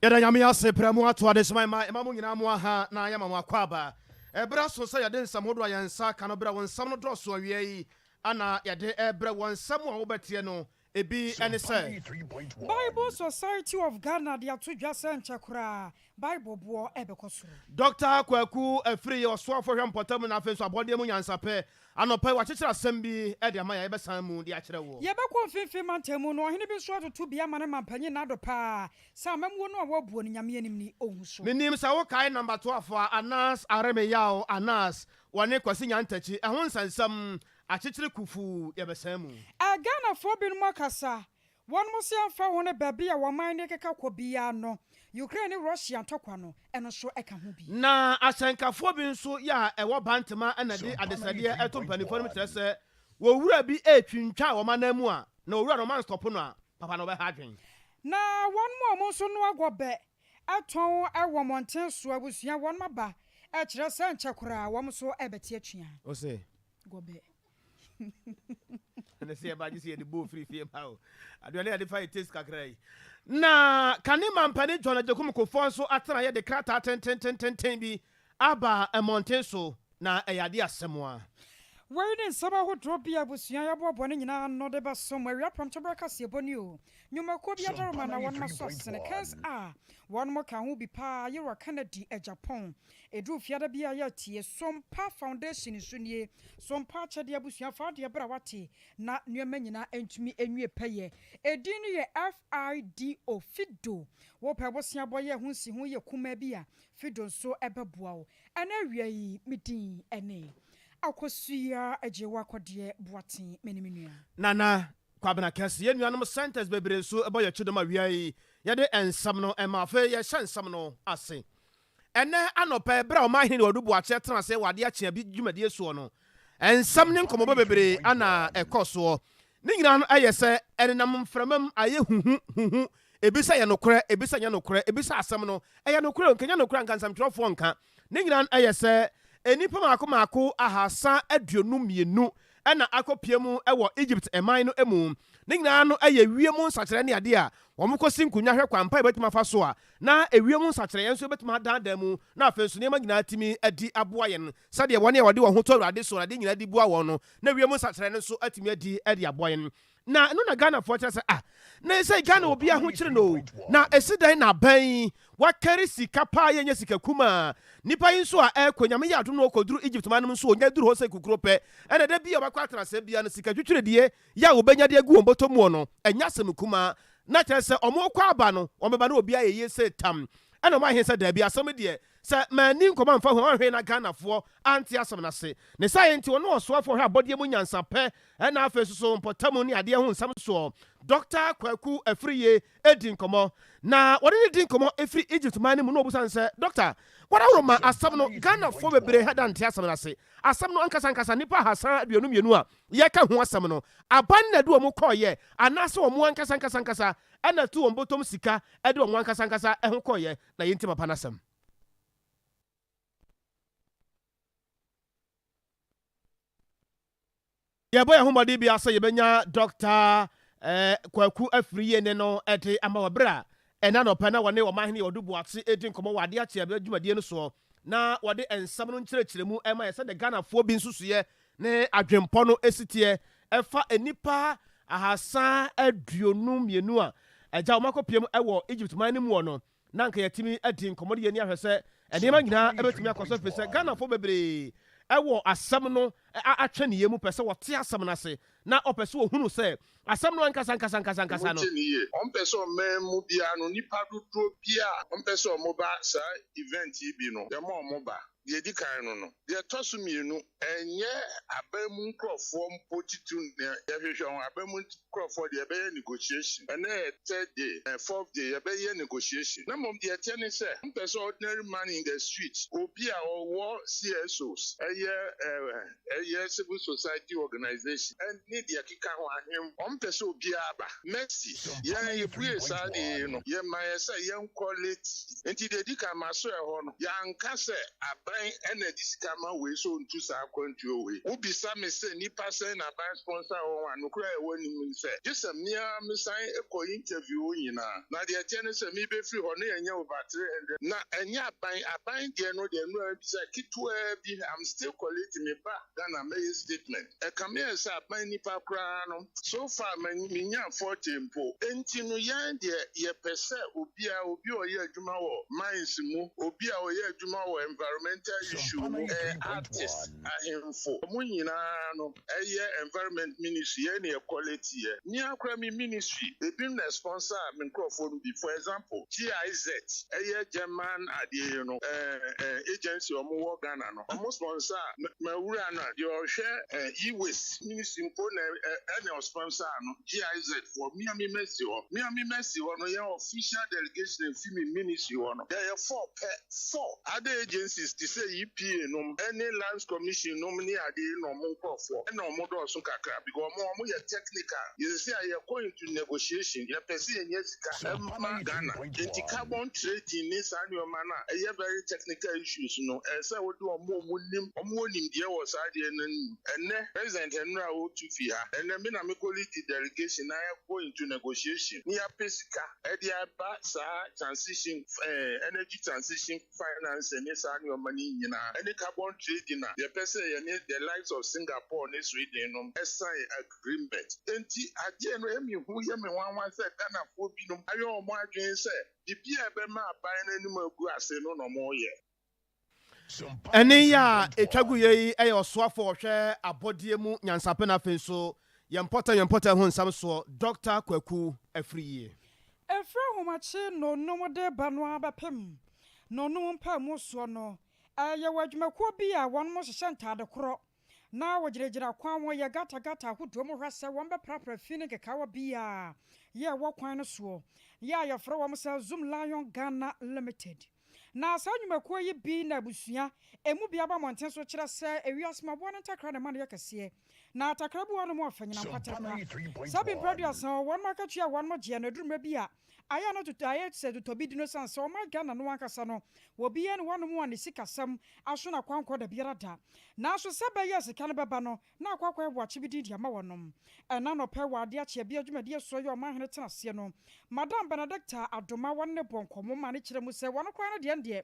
Yɛda Nyame ase prɛ mo ato adesoa mma yɛma mo nyinaa mo aha na yɛma mo akwaaba. Ɛberɛ aso sɛ yɛde nsɛm hodoɔ a yɛn nsa aka no brɛ wo. Nsɛm no dɔɔso awia yi ana yɛde rebrɛ wɔ nsɛm a wobɛteɛ no ebi ne sɛ. Bible Society of Ghana de ato dwa sɛ nkyɛ koraa Bible boɔ rebɛkɔ soro. Dɔkta Kwaku Afriyie, ɔsoafoɔ hwɛ mpɔtam na afei nso abɔdeɛ mu nyansapɛ, anɔpa yi wakyekyere asɛm bi de ama yɛn a yɛbɛsan mu de akyerɛ woɔ. Yɛbɛkɔ mfimfini mantam mu no, ɔhene bi nso atoto bi ama ne mampanyin Nado paa sɛ amammuo no a wɔabuo no Nyame anim ni ɔnhu so. Menim sɛ wokae Number 12 a Anas Aremeyaw Anas wɔne Kwasi Nyantakyi ɛho nsɛnsɛm akyekyere kufuu yɛbɛsan mu. Ghanafoɔ binom akasa Wɔnom se ɛmfa ho ne baabi a wɔn man no rekeka kɔ biara no, Ukraine ne Russia ntɔkwa no, ɛno nso ka ho bi. Na ahyɛnkafoɔ bi nso yɛ a ɛwɔ Bantama na de adesrɛdeɛ to mpaninfoɔ no mu kyerɛ sɛ wɔ wura bi retwintwan wɔn anan mu a, na owura no ɔmanstɔpo no a, papa no ɔbɛha adwene. Na wɔnom a wɔn nso noa gɔbɛ tɔn wɔ mmɔnten so abusua wɔnom aba kyerɛ sɛ nkyɛ koraa wɔn nso rebɛte atua Ose. gɔbɛ. Ɛne sɛ yɛba gye sɛ yɛde bowl firi fie ba o. Aduane a yɛde fa yɛ taste kakra yi. Na kane mampanin John Agyekum Kufuor nso atenaeɛ de krataa tententententen bi aba mmɔnten so na ɛyɛ adeɛ asɛm a. Wei ne nsɛm ahodoɔ bi a abusua yi aboaboa ne nyinaa ano de bɛsom awia prɔmtoberɛ kaseɛbɔ ni o. Nnwumakuo bi adaworoma na wɔnom asɔ asene Kens a wɔnom ka ho bi paa Yeroa Kennedy Agyapong Ɛduru fiada bi a yɛretie Sompa Foundation nso nie. Sompa akyɛdeɛ abusua fa adeɛ bra wate na nneɛma nyinaa ntumi nwie pɛyɛ. Edin no yɛ FIDO, Fido. Wopɛ bosea bɔ yɛ ho nsiho yɛ kumaa bi a, Fido nso bɛboa wo. Ɛnɛ awia yi me din ne Akosua Agyewa Kɔdeɛ Boateng me ne me nua. Nana Kwabena Kɛse, yɛn nuanom centers bebree nso bɔ yɛn kyidɔm awia yi, yɛde nsɛm no ma afei yɛhyɛ nsɛm no ase. Ɛnnɛ anɔpa yi, berɛ a Ɔmanhene Adu Boakye tena ase wɔ adeɛ akyea bi dwumadie soɔ no, nsɛm ne nkɔmmɔbɔ bebree na ɛkɔ soɔ. Ne nyinaa no yɛ sɛ ɛnenam mframa mu ayɛ huhu huhu, ebi sɛ ɛyɛ nokorɛ, ebi sɛ ɛnyɛ nokorɛ, ebi sɛ asɛm no ɛyɛ nokorɛ o, nka ɛnyɛ nokorɛ a nka nsɛmtwerɛfoɔ nka. Ne nyinaa no yɛ sɛ nnipa mmaako mmaako 322 na akɔpue mu wɔ Egypt man no mu. Ne nyinaa no yɛ wiem nsakyeraɛ ne adeɛ a wɔkɔsi nkonnwa hwɛ kwan pa a yɛbɛtumi afa so a na ewiem nsakyeraɛ nso bɛtumi adaadaa mu na afei nso nneɛma nyinaa atumi adi aboa yɛn sɛdeɛ wɔn a wɔde wɔn ho to Awurade so na adeɛ nyinaa di boa wɔn no na ewiem nsakyeraɛ no nso atumi adi de aboa yɛn. Na ɛno na Ghanafoɔ kyerɛ sɛ ah na ɛsɛ Ghana obiara ho kyere no o na ɛsi dɛn na aban yi wakari sika paa yɛnyɛ sika kumaa nipa yi nso a ɛrekɔ Nyame yɛ adom na ɔkɔduru Egypt man no mu nso ɔnya duru hɔ sɛ kukuro pɛ ɛna da bi a ɔbɛkɔ atena asɛm biara no sika twitwiridie yɛ a wɔbɛnya de agu wɔn bɔtɔ muɔ no ɛnyɛ asɛm kumaa na kyerɛ sɛ wɔrekɔ aba no wɔbɛba na obiara ayɛ yie sɛ tam ɛna wɔn ahe sɛ daabi asɛm deɛ sɛ manni nkɔmɔ amfa ho anhwee na Ghanafoɔ ante asɛm no ase ne saa yɛ nti wɔne ɔsoafoɔ hwɛ abɔdeɛ mu nyansapɛ Ɛna afei nso so mpɔtamu ne adeɛ ho nsɛm soɔ, Dɔkta Kwaku Afriyie di nkɔmmɔ. Na wɔne no di nkɔmmɔ ɛfiri Egypt man no mu na wɔbusa no sɛ, Dɔkta, wɔdaworo ma asɛm no, Ghanafoɔ bebree ha da nte asɛm no ase. Asɛm no ankasa ankasa, nnipa 322 a yɛreka ho asɛm no, aban na ɛde wɔn kɔeɛ anaasɛ wɔn ankasa ankasa ankasa na ɛto wɔn bɔtɔm sika de wɔn ankasa ankasa ho kɔeɛ? Na yɛntie papa no asɛm. Yɛbɔ yɛn ho mmɔden biara sɛ yɛbɛnya Dɔkta Kwaku Afriyie ne no de ama wɔ berɛ a ɛnnɛ anɔpa na wɔne Ɔmanhene Ɔdo Boakye redi nkɔmmɔ wɔ Adeɛ Akye Abira dwumadie no soɔ na wɔde nsɛm no nkyerɛkyerɛmu rema yɛn sɛdeɛ Ghanafoɔ bi nsusuiɛ ne adwempɔ no si teɛ ɛfa nnipa 322 a agya wɔn akɔpiem wɔ Egypt man no muɔ no na anka yɛatumi adi nkɔmmɔ de yɛn ani ahwɛ sɛ nneɛma nyinaa bɛtumi akɔ so ɛfiri sɛ Ghanafoɔ bebree wɔ asɛm no atwɛneɛ mu pɛ sɛ wɔte asɛm no ase na wɔpɛ sɛ wɔhunu sɛ asɛm no ankasa ankasa ankasa ankasa no. Montie no yie. Wɔmpɛ sɛ ɔman mu biara no nnipa dodoɔ biara a wɔmpɛ sɛ wɔba saa event yi bi no, yɛma wɔba. Deɛ ɛdi kan no no. Deɛ ɛtɔ so mmienu, ɛnyɛ aban mu nkorɔfoɔ mpo titiriw na yɛhwehwɛ wɔn. Aban mu nkorɔfoɔ deɛ yɛbɛyɛ negotiation. Ɛnnɛ yɛ third day, ɛɛ fourth day, yɛbɛyɛ negotiation. Na mmom deɛ ɛteɛ ne sɛ, wɔmpɛ sɛ ordinary man in the street, obi a ɔwɔ CSOs, ɛyɛ ɛɛ. Ɛyɛ civil society organisation ne deɛ ɛkeka ho, ahem, wɔn pɛ sɛ obiara ba. Mercy, yɛn yɛbuee saa adeɛ yi no, yɛma yɛ sɛ yɛnkɔ late. Nti deɛ ɛdi kan masoɛ hɔ no, yɛanka sɛ aban na ɛde sika ma wei sɛ ɔntu saa akwantuo wei. Wobisa me sɛ nnipa sɛn na aban sponsor wɔn a, nokorɛ a ɛwɔ anim ne sɛ, gye sɛ me ara mesan kɔ interview wɔn nyinaa. Na deɛ ɛteɛ ne sɛ merebɛfiri hɔ no yɛnyɛ over 300. Na ɛnyɛ aban, aban deɛ no deɛ ɛno ara bisa ketewaa bi, I'm still collating, meba Ghana mɛyɛ statement. Ɛkame ayɛ sɛ aban nnipa koraa no, so far menyaa 40 mpo. Enti no yɛn deɛ yɛpɛ sɛ obiara, obi a ɔyɛ adwuma wɔ mines mu, obi a ɔyɛ adwuma wɔ environmental issue mu, ɛɛ artist, ahemfo, wɔn nyinaa no ɛyɛ environment ministry, yɛn na yɛ collate yɛ. Me ara koraa me ministry, ebinom na ɛsponsor me nkorɔfoɔ no bi. For example, GIZ, ɛyɛ German adeɛ yi no, ɛɛ agency a wɔwɔ Ghana no, Ɔmo sponsor mawura no a deɛ ɔhwɛ e-waste ministry mpo na ɛna ɔsponsor no GIZ foɔ me a me mɛsi hɔ me a me mɛsi hɔ no yɛn official delegation efi me ministry hɔ no yɛyɛ four pɛ four other agencies te sɛ EPA nom ɛne lands commission nom ne adeɛ na ɔmo nkorɔfoɔ ɛna ɔmo dɔɔso kakra because ɔmo ɔmo yɛ technical yɛsisi a yɛkɔ into negotiation yɛpɛ sɛ yɛnya sika ɛma Ghana nti carbon trading ne saa nneɛma no a ɛyɛ very technical issues no, ɛsɛ sɛ wode wɔn a wɔnim, wɔn wɔ nimdeɛ wɔ saa adeɛ no mu. Ɛnnɛ, President nnora a ɔretu fi ha, ɛnnɛ me na mekɔ lead delegation na yɛakɔ into negotiation na yɛapɛ sika de aba saa transition, eh, energy transition financing ne saa nneɛma no nyinaa, ɛne carbon trading a yɛpɛ sɛ yɛne the likes of Singapore ne Sweden nom sign agreement. Enti adeɛ no ɛyɛ me hu, yɛ me nwanwa sɛ Ghanafoɔ binom ayɛ wɔn adwene sɛ Biribi a ɛbɛma aban no anim agu ase no na wɔreyɛ. Ɛnne yi a ɛtwa guiɛ yi yɛ ɔsoafoɔ a ɔhwɛ abɔdeɛ mu nyansapɛ na afei nso yɛn mpɔtam yɛn mpɔtam ho nsɛm soɔ, Dɔkta Kwaku Afriyie. Ɛfiri ahomakye nnɔnnum de reba no ara bɛpem nnɔnnum mpaemu soɔ no, yɛwɔ adwumakuo bi a wɔnom hyehyɛ ntaade korɔ na wɔgyinagyina kwan ho yɛ gata gata ahodoɔ mu hwɛ sɛ wɔn bɛprapra fi ne nkekaawa biaa yɛ ɛwɔ kwan no soɔ yɛ a yɛfrɛ wɔn sɛ Zoom Lion Ghana Limited. Na saa nnwumakuo yi bi na abusua ɛmu bi aba mmɔnten so kyerɛ sɛ ewiase mu aboa no ntakra na ɛma no yɛ kɛseɛ na takra bi wɔ hɔnom a ɔfa nyinam kwaterekwa saa bi mprɛ aduasa wɔ wɔnom akatua a wɔnom gyeɛ no ɛduru mmerɛ bi a Ayɛ a na totɔ ayɛ sɛ totɔ bi di no esiane sɛ ɔman Ghana no ankasa no wɔ bi ne wɔnom a ne sikasɛm aso na kwankɔ dabiara da. Nanso sɛ ɛbɛyɛ a sika no bɛba no na akɔ akɔyɛ boakye bi din de ama wɔnom. Ɛna anɔpa yi wɔ adeɛ akye abia dwumadie soɔ yɛ ɔmanhene tena aseɛ no Madam Benedicta Adomah wɔne no bɔɔ nkɔmmɔ maa no kyerɛ mu sɛ wɔno koraa no deɛ ɛndeɛ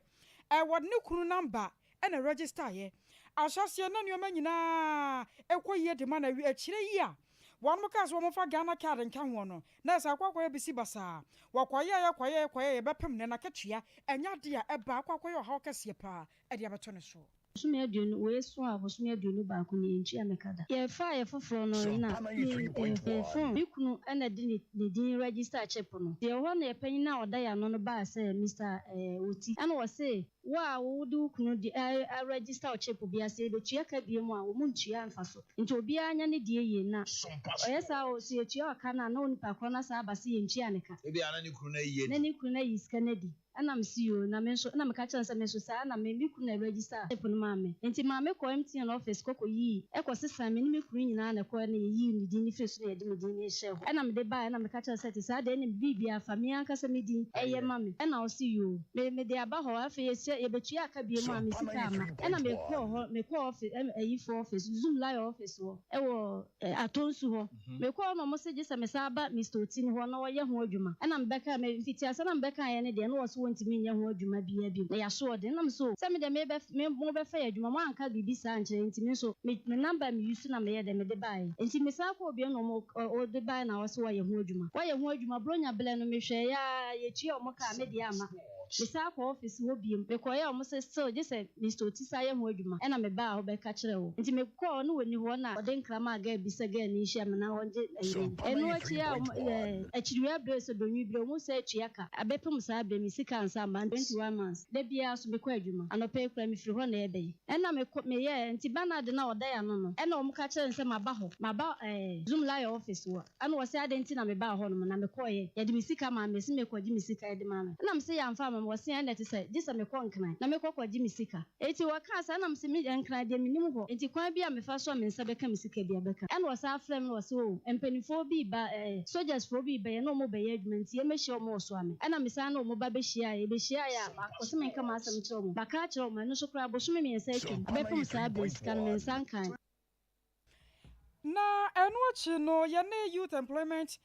ɛwɔ ne kunu number na register yɛ. Ahyɛaseɛ na nnoɔma nyinaa kɔ yie de ma no awie akyire yi a wɔnom kaa sɛ wɔmfa Ghana card nka hoɔ no na ɛsɛ akɔ akɔyɛ bisi basaa. Wɔkɔyɛeɛ kɔyɛeɛ kɔyɛeɛ bɛpem nnɛ n'akatua ɛnyɛ adeɛ a ɛba akɔ akɔyɛ ɔhaw kɛseɛ paa de abɛto ne so. Bosome aduonu, wei so a bosome 21 nie, ntua me ka da. Yɛfaa yɛ foforɔ no na me me phone, me kunu na de ne ne din register chip no. Deɛ ɛwɔ hɔ na yɛ panyin a ɔda yɛn ano no baa sɛ Mister eh Oti ɛna ɔse Wo a wode wo kunu de a register wo chip bi ase yɛbɛtua ka biom a wɔn ntua mfa so nti obiara nya ne deɛ yie na ɔyɛ saa o sɛ yɛtua ɔka no a na onipa korɔ no asan aba sɛ yɛntua ne ka. Ebia na ne kunu no ayi adi. Na ne kunu no ayi sika no adi ɛna mese yoo na me nso ɛna meka kyerɛ no sɛ me nso saa na me me kunu na register chip no maa me nti maa me kɔɔ MTN office kɔ kɔ yii ɛkɔ sesaa me ne me kunu nyinaa na ɛkɔɛ na yɛyii ne din no firi so na yɛde me din no hyɛɛ hɔ ɛna mede baeɛ ɛna meka kyerɛ no sɛ te saa deɛ ɛne me biribiara fa me ankasa me din ɛyɛ ma me ɛna ɔse yoo. Me mede aba hɔ afei yɛsɛ yɛbɛtua aka biom a me sika amma ɛna me kɔɔ hɔ me kɔɔ office ɛm ayifoɔ office zoom lion office hɔ ɛwɔ atonsu hɔ me kɔɔ hɔ na ɔmo se gye sɛ me san ba Mister Oti no hɔ na ɔyɛ ho adwuma ɛna me bɛka me mfitiaseɛ na me bɛka yɛ ne deɛ na ɔse wɔntumi nyɛ ho adwuma biaa biom na yasoɔden na me se oh sɛ me deɛ me bɛ me mo bɛfa yɛ adwuma mo anka biribi saa ankyerɛ nti me nso me me number me use na meyɛ dɛ mede baeɛ nti me san kɔɔ biom na ɔmo ɔde baeɛ na ɔse wɔyɛ ho adwuma wɔyɛ ho adwuma bronya blɛ no me hwɛɛ aa yɛtua ɔmo ka a me deɛ amma. Me san kɔɔ office hɔ biom. Me kɔeɛ a ɔmo se still gye sɛ Mister Oti san yɛ ho adwuma ɛna me baa hɔ bɛka kyerɛɛ wo. Nti me kɔɔ hɔ na ɔnni hɔ ɛna ɔde nkra maa girl bi sɛ girl no nhyia me na ɔngye ayi no. Ɛno akyi a ɔmo ɛɛ akyiriwia berɛ sɛ donwi berɛ ɔmo san tua ka. Abɛpem saa berɛ me sika ansa amma 21 months. Da biara nso me kɔ adwuma. Anɔpa yi koraa me firi hɔ na ɛɛba yi. Ɛna me kɔ me yɛɛ nti Bernard no a ɔda yɛ ano no ɛna ɔmo ka kyerɛɛ no sɛ maba hɔ maba ɛɛ Zoom Lion office wɔ Ɛna ɔse adɛn nti na mebaa hɔ nom na mekɔeɛ yɛde me sika maa me se mekɔgye me sika yɛde maa me ɛna mese yɛamfa amma. ama me. Wɔse ɛnna ɛte sɛ gye sɛ mekɔ Nkran na mekɔ kɔgye me sika. Enti wɔkaa saa na mese me Nkran deɛ mennim hɔ enti kwan bi a mefa so a me nsa bɛka me sika biara bɛka. Ɛna wɔsan frɛɛ me na wɔse oh mpaninfoɔ bi reba eh soldiers foɔ bi reba yɛne wɔn rebɛyɛ adwuma nti yɛmmɛhyia wɔn wɔ Soame. Ɛna mesan ne wɔn ba bɛhyiaeɛ. Yɛbɛhyiaeɛ a wɔse menka m'asɛm nkyerɛ wɔn. Maka akyerɛ wɔn ɛno nso koraa bosome mmiɛnsa atwam abɛpem saa berɛ yi sika no me nsa nkae. Na ɛno akyi no, yɛne Youth Employment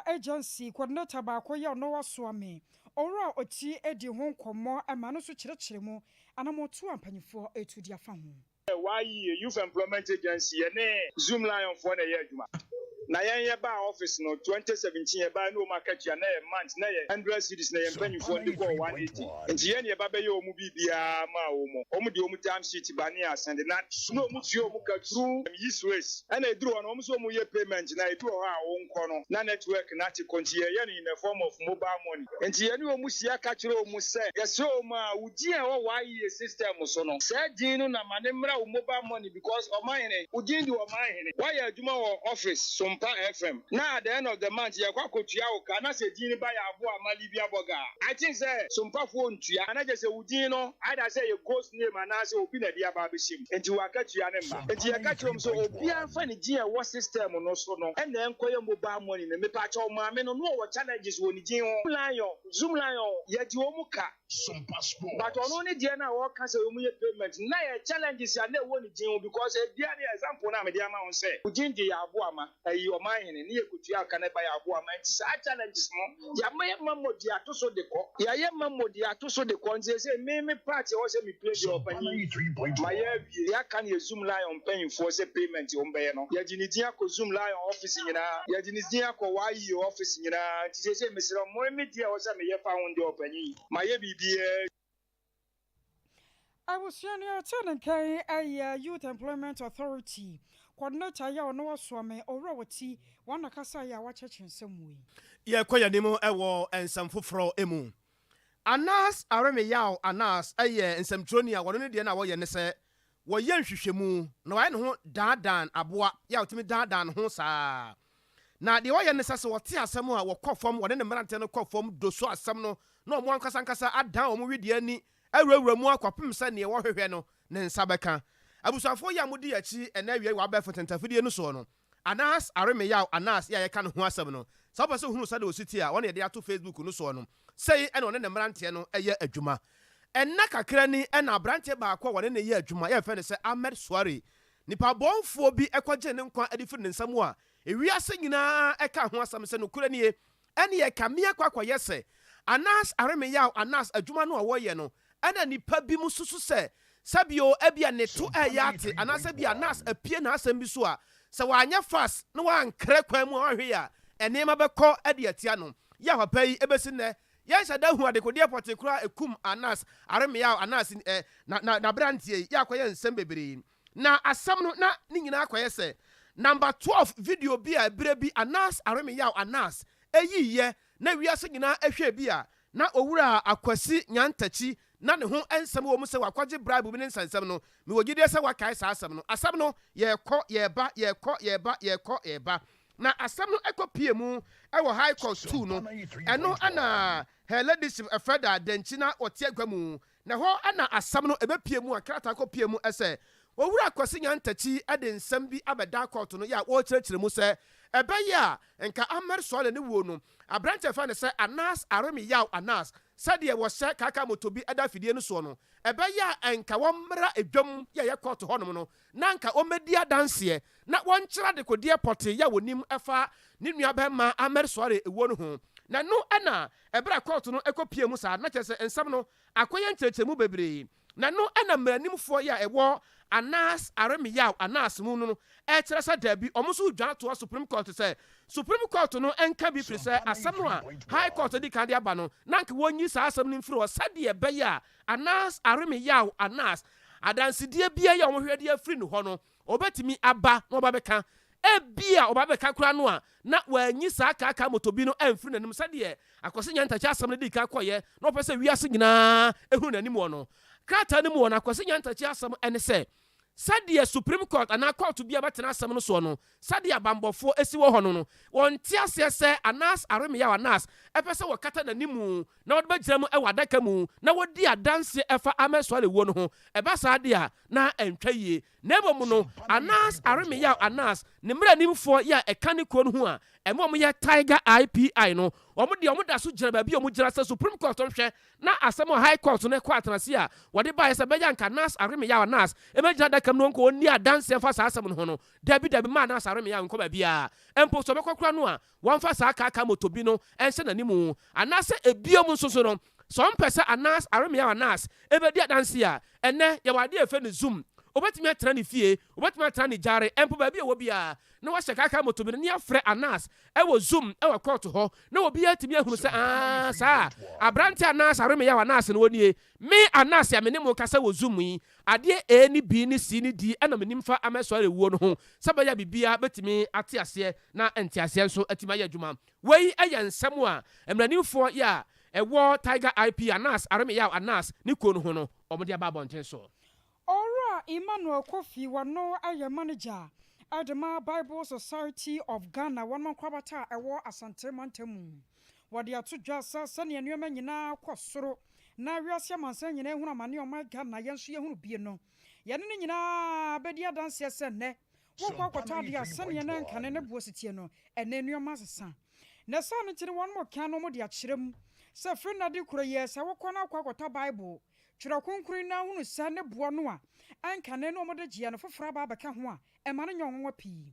Agency coordinator baako yɛ ɔno Ɔsoame, Owura Oti di ho nkɔmmɔ ma no nso kyerɛkyerɛ mu anammɔntuo a mpanimfoɔ retu de afa ho. YEA, Youth Employment Agency, yɛne Zoom Lion foɔ na ɛyɛ adwuma. Na yɛn yɛbaa office no 2017 yɛbaeɛ na wɔn akatua na ɛyɛ month na ɛyɛ 100 cedis na yɛn mpanyinfoɔ no de kɔɔ 180 nti yɛn na yɛba bɛyɛ wɔn biribiara maa wɔn. Wɔn de wɔn time sheet ba ne asɛnde na na wɔn tua wɔn ka through Yisrace ɛna ɛduru hɔ no wɔn nso wɔn yɛ payment na ebi wɔ hɔ a wo nkɔ no na network no ate kɔ nti yɛyɛ no in the form of mobile money nti yɛne wɔn hyia ka kyerɛ wɔn sɛ yɛsrɛ wɔn a wo din a ɛwɔ YEA system so no saa din no na ma no mmra wo mobile money because ɔmanhene wo din de ɔmanhene woayɛ adwuma wɔ office Sompa FM na at the end of the month yɛkɔ akɔtua wo ka na sɛ din no ba yɛ aboa ma Libya bɔga a I think sɛ Sompafoɔ ntua na kyerɛ sɛ wo din no either sɛ ɛyɛ ghost name anaasɛ obi na ɛde aba abɛhyɛ mu nti w'akatua no mma. Nti yɛka kyerɛ wɔn sɛ obiara mfa ne din a ɛwɔ system no so no na ɛnkɔyɛ mobile money no. Mepakyɛw maame no na ɔwɔ challenges wɔ ne din ho. Lion, Zoom Lion yɛgye wɔn ka but ɔno ne deɛ no a ɔka sɛ wɔn yɛ payment no na yɛ challenges a na ɛwɔ ne din ho because ebia ne example no a mede ama wo sɛ wo din de yɛ aboama ɛyi ɔman hene ne yɛkɔtua ka no ɛba yɛ aboama nti saa challenges no Yɛayɛ mamo de ato so de kɔ. Yɛayɛ mamo de ato so de kɔ. Nti seesei me me part a ɛwɔ sɛ me play deɛ ɔpanyin mayɛ awie. Deɛ aka no yɛ Zoom Lion mpanyinfoɔ sɛ payment wɔn bɛyɛ no. Yɛde ne din akɔ Zoom Lion office nyinaa. Yɛde ne din akɔ YEO office nyinaa. Nti seesei mesrɛ mo me deɛ ɛwɔ sɛ meyɛ fa ho no deɛ ɔpanyin mayɛ biribiara. Abusua no yɛtee ne nka yi yɛ Youth Employment Authority Coordinator yi a ɔno Ɔsoame Owura Oti wɔn na kasaeɛ a wakyerɛkyerɛ nsɛm mu yi. Yɛkɔ yɛn anim wɔ nsɛm foforɔ mu. Anas Aremeyaw Anas yɛ nsɛmtwerɛni a wɔno ne deɛ no a wɔyɛ ne sɛ wɔyɛ nhwehwɛmu na wayɛ ne ho daadan aboa yɛ a ɔtumi daadaa ne ho saa. Na deɛ wɔyɛ ne sɛ sɛ wɔte asɛm a wɔkɔ fam wɔne ne mmeranteɛ no kɔ fam doso asɛm no na wɔn ankasa ankasa adan wɔn wedeɛ ani awurawura mu akɔpem sɛ neɛ wɔhwehwɛ no ne nsa bɛka. Abusuafoɔ yi a modi yɛn akyi ɛnnɛ awia yi wɔ abɛɛfo ntɛntafidie no soɔ no, Anas Aremeyaw Anas yi a yɛka ne ho asɛm no, sɛ wopɛ sɛ wohunu sɛdeɛ ɔsi te a, wɔn na yɛde ato Facebook no soɔ no, sei na ɔne ne mmeranteɛ no yɛ adwuma. Nna kakra ni na aberanteɛ baako a wɔne no yɛ adwuma, yɛfrɛ no sɛ Ahmed Suare, nipa bɔnfoɔ bi kɔgyee ne nkwa de firi ne nsa mu a ewiase nyinaa ka ho asɛm sɛ nokorɛ nie, Ɛneɛ kame akɔ akɔyɛ sɛ Anas Aremeyaw Anas adwuma no a wɔyɛ no ɛna nnipa binom susu sɛ sɛbio ebia ne to ɛɛyɛ ate anaasɛ ebia Anas apue n'asɛm bi so a sɛ wanyɛ fast na wankra kwan mu a wanhwɛ yie a nneɛma bɛkɔ de atia no. Yɛ papa yi ɛbɛsi nnɛ yɛnhyɛ da hu adekodeɛ pɔtee koraa a ɛkum Anas Aremeyaw Anas na na n'aberanteɛ yi yɛ akɔyɛ nsɛm bebree Na asɛm no na ne nyinaa kɔyɛ sɛ number 12 video bi a berɛ bi Anas Aremeyaw Anas yiiɛ na wiase nyinaa hwɛɛ bi a na Owura Akwasi Nyantakyi na ne ho nsɛm wɔ mu sɛ wakwagye bribe bi ne nsɛnsɛm no. Mewɔ gyidie sɛ woakae saa asɛm no. Asɛm no yɛɛkɔ yɛɛba yɛɛkɔ yɛɛba yɛɛkɔ yɛɛba. Na asɛm no kɔ pie mu wɔ High Court 2 no. Ɛno na Her Ladyship Freda Dankyi na ɔte agua mu Na ɛhɔ na asɛm no bɛpue mu a krataa kɔpue mu sɛ Owura Kwasi Nyantakyi de nsɛm bi abɛda kɔɔto no yɛ a ɔrekyerɛkyerɛ mu sɛ ɛbɛyɛ a nka Ahmed Suale ne wuo no aberanteɛ a yɛfrɛ no sɛ Anas Aremi Yaw Anas sɛdeɛ wɔhyɛ kaka moto bi da afidie no soɔ no ɛbɛyɛ a nka wɔmmra dwam yɛ ɛyɛ kɔɔto hɔnom no na nka wɔmmɛdi adanseɛ na wɔnkyerɛ adekodeɛ pɔtee yɛ a wɔnim fa ne nuabarima Ahmed Suale wuo no ho. Na ɛno na Ɛberɛ a kɔɔto no kɔpuee mu saa no, na kyerɛ sɛ nsɛm no akɔyɛ nkyerɛkyerɛmu bebree, na ɛno na mmaranimfoɔ yi a ɛwɔ Anas Aremeyaw Anas mu no rekyerɛ sɛ daabi, wɔn nso redwane atoa Supreme Court sɛ Supreme Court no nka bi firi sɛ asɛm no a High Court adi kan de aba no, na anka wɔnyi saa asɛm no mfiri hɔ sɛdeɛ ɛbɛyɛ a Anas Aremeyaw Anas adansedie biara yi a wɔhwehwɛ de afiri ne hɔ no Ɔbɛtumi aba na waba abɛka. Ebia ɔba abɛka koraa no a, na wanyi saa kaakaa motobi no amfiri n'anim sɛdeɛ Akwasi Nyantakyi asɛm no dii kan kɔeɛ na ɔpɛ sɛ wiase nyinaa hunu n'anim wɔ no. Krataa no mu wɔ no, Akwasi Nyantakyi asɛm ne sɛ, Sɛdeɛ Supreme Court anaa kɔɔto biara bɛtena asɛm no soɔ no, sɛdeɛ abanbɔfoɔ si wɔ hɔ no no, wɔnte aseɛ sɛ Anas Aremeyaw Anas pɛ sɛ wɔkata n'animu na wɔde bɛgyina mu wɔ adaka mu na wɔdi adanseɛ ɛfa Ahmed Suale wuo no ho. Ɛba saa deɛ a, na ɛntwa yie. Na mmom no, Anas Aremeyaw Anas ne mmaranimfoɔ yi a ɛka ne kuo no ho a ɛma wɔyɛ Tiger Eye PI no, wɔn deɛ wɔda so gyina baabi a wɔgyina sɛ Supreme Court nhwɛ na asɛm a High Court no kɔ atenase a wɔde baeɛ sɛ ɛbɛyɛ anka Anas Aremeyaw Anas mmɛgyina adaka mu na ɔnkɔ ɔnni adanseɛ mfa saa asɛm no ho no, dabi dabi mma Anas Aremeyaw nkɔ baabiara. Mpo sɛ ɔbɛkɔ koraa no a, wɔmfa saa kaakaa moto bi no nhyɛ n'animu. Anaasɛ ebiom nso so no, sɛ ɔmpɛ sɛ Anas Aremeyaw Anas bɛdi adanseɛ a, ɛnnɛ yɛwɔ adeɛ a yɛfrɛ no Zoom. Obetumi atena ne fie, obetumi atena ne gyare, mpo baabi a ɔwɔ biara, na wahyɛ kaakaa moto bi no na yɛafrɛ Anas wɔ Zoom wɔ kɔɔto hɔ, na obiara atumi ahunu sɛ, Aa, saa aberante Anas Aremeyaw Anas no, ɔnie. Me Anas a me ne mo rekasa wɔ Zoom yi, adeɛ A ne B ne C ne D na menim fa Ahmed wuo no ho, sɛ ɛbɛyɛ a biribiara bɛtumi ate aseɛ na nteaseɛ nso atumi ayɛ adwuma. Wei yɛ nsɛm a mmaranimfoɔ yi a ɛwɔ Tiger IP Anas Aremeyaw Anas ne kuo no ho no, wɔde aba abɔnten so. Owura Emmanuel Kofi Wano yɛ manager de ma Bible Society of Ghana wɔn nkorabata a ɛwɔ Asante mantam mu. Wɔde ato dwa sɛ sɛnea nneɛma nyinaa kɔ soro na wiase amansan nyinaa hunu amane a ɔman Ghana yɛn nso yɛhunu bie no, yɛne no nyinaa bɛdi adanseɛ sɛ nnɛ wokɔ akɔtɔ adeɛ a sɛnea na nkane ne boɔ si teɛ no, ɛnnɛ nneɛma asesa. Na saa no nti no wɔn reka no wɔde akyerɛ mu sɛ firi nna de korɔ yi sɛ wokɔ na wokɔ akɔtɔ Bible Twerɛ Kronkron yi na hunu sɛ ne boɔ no a ɛnkane ne wɔde gyeɛ no foforɔ aba abɛka ho a, ɛma no nyɛ nwanwa pii.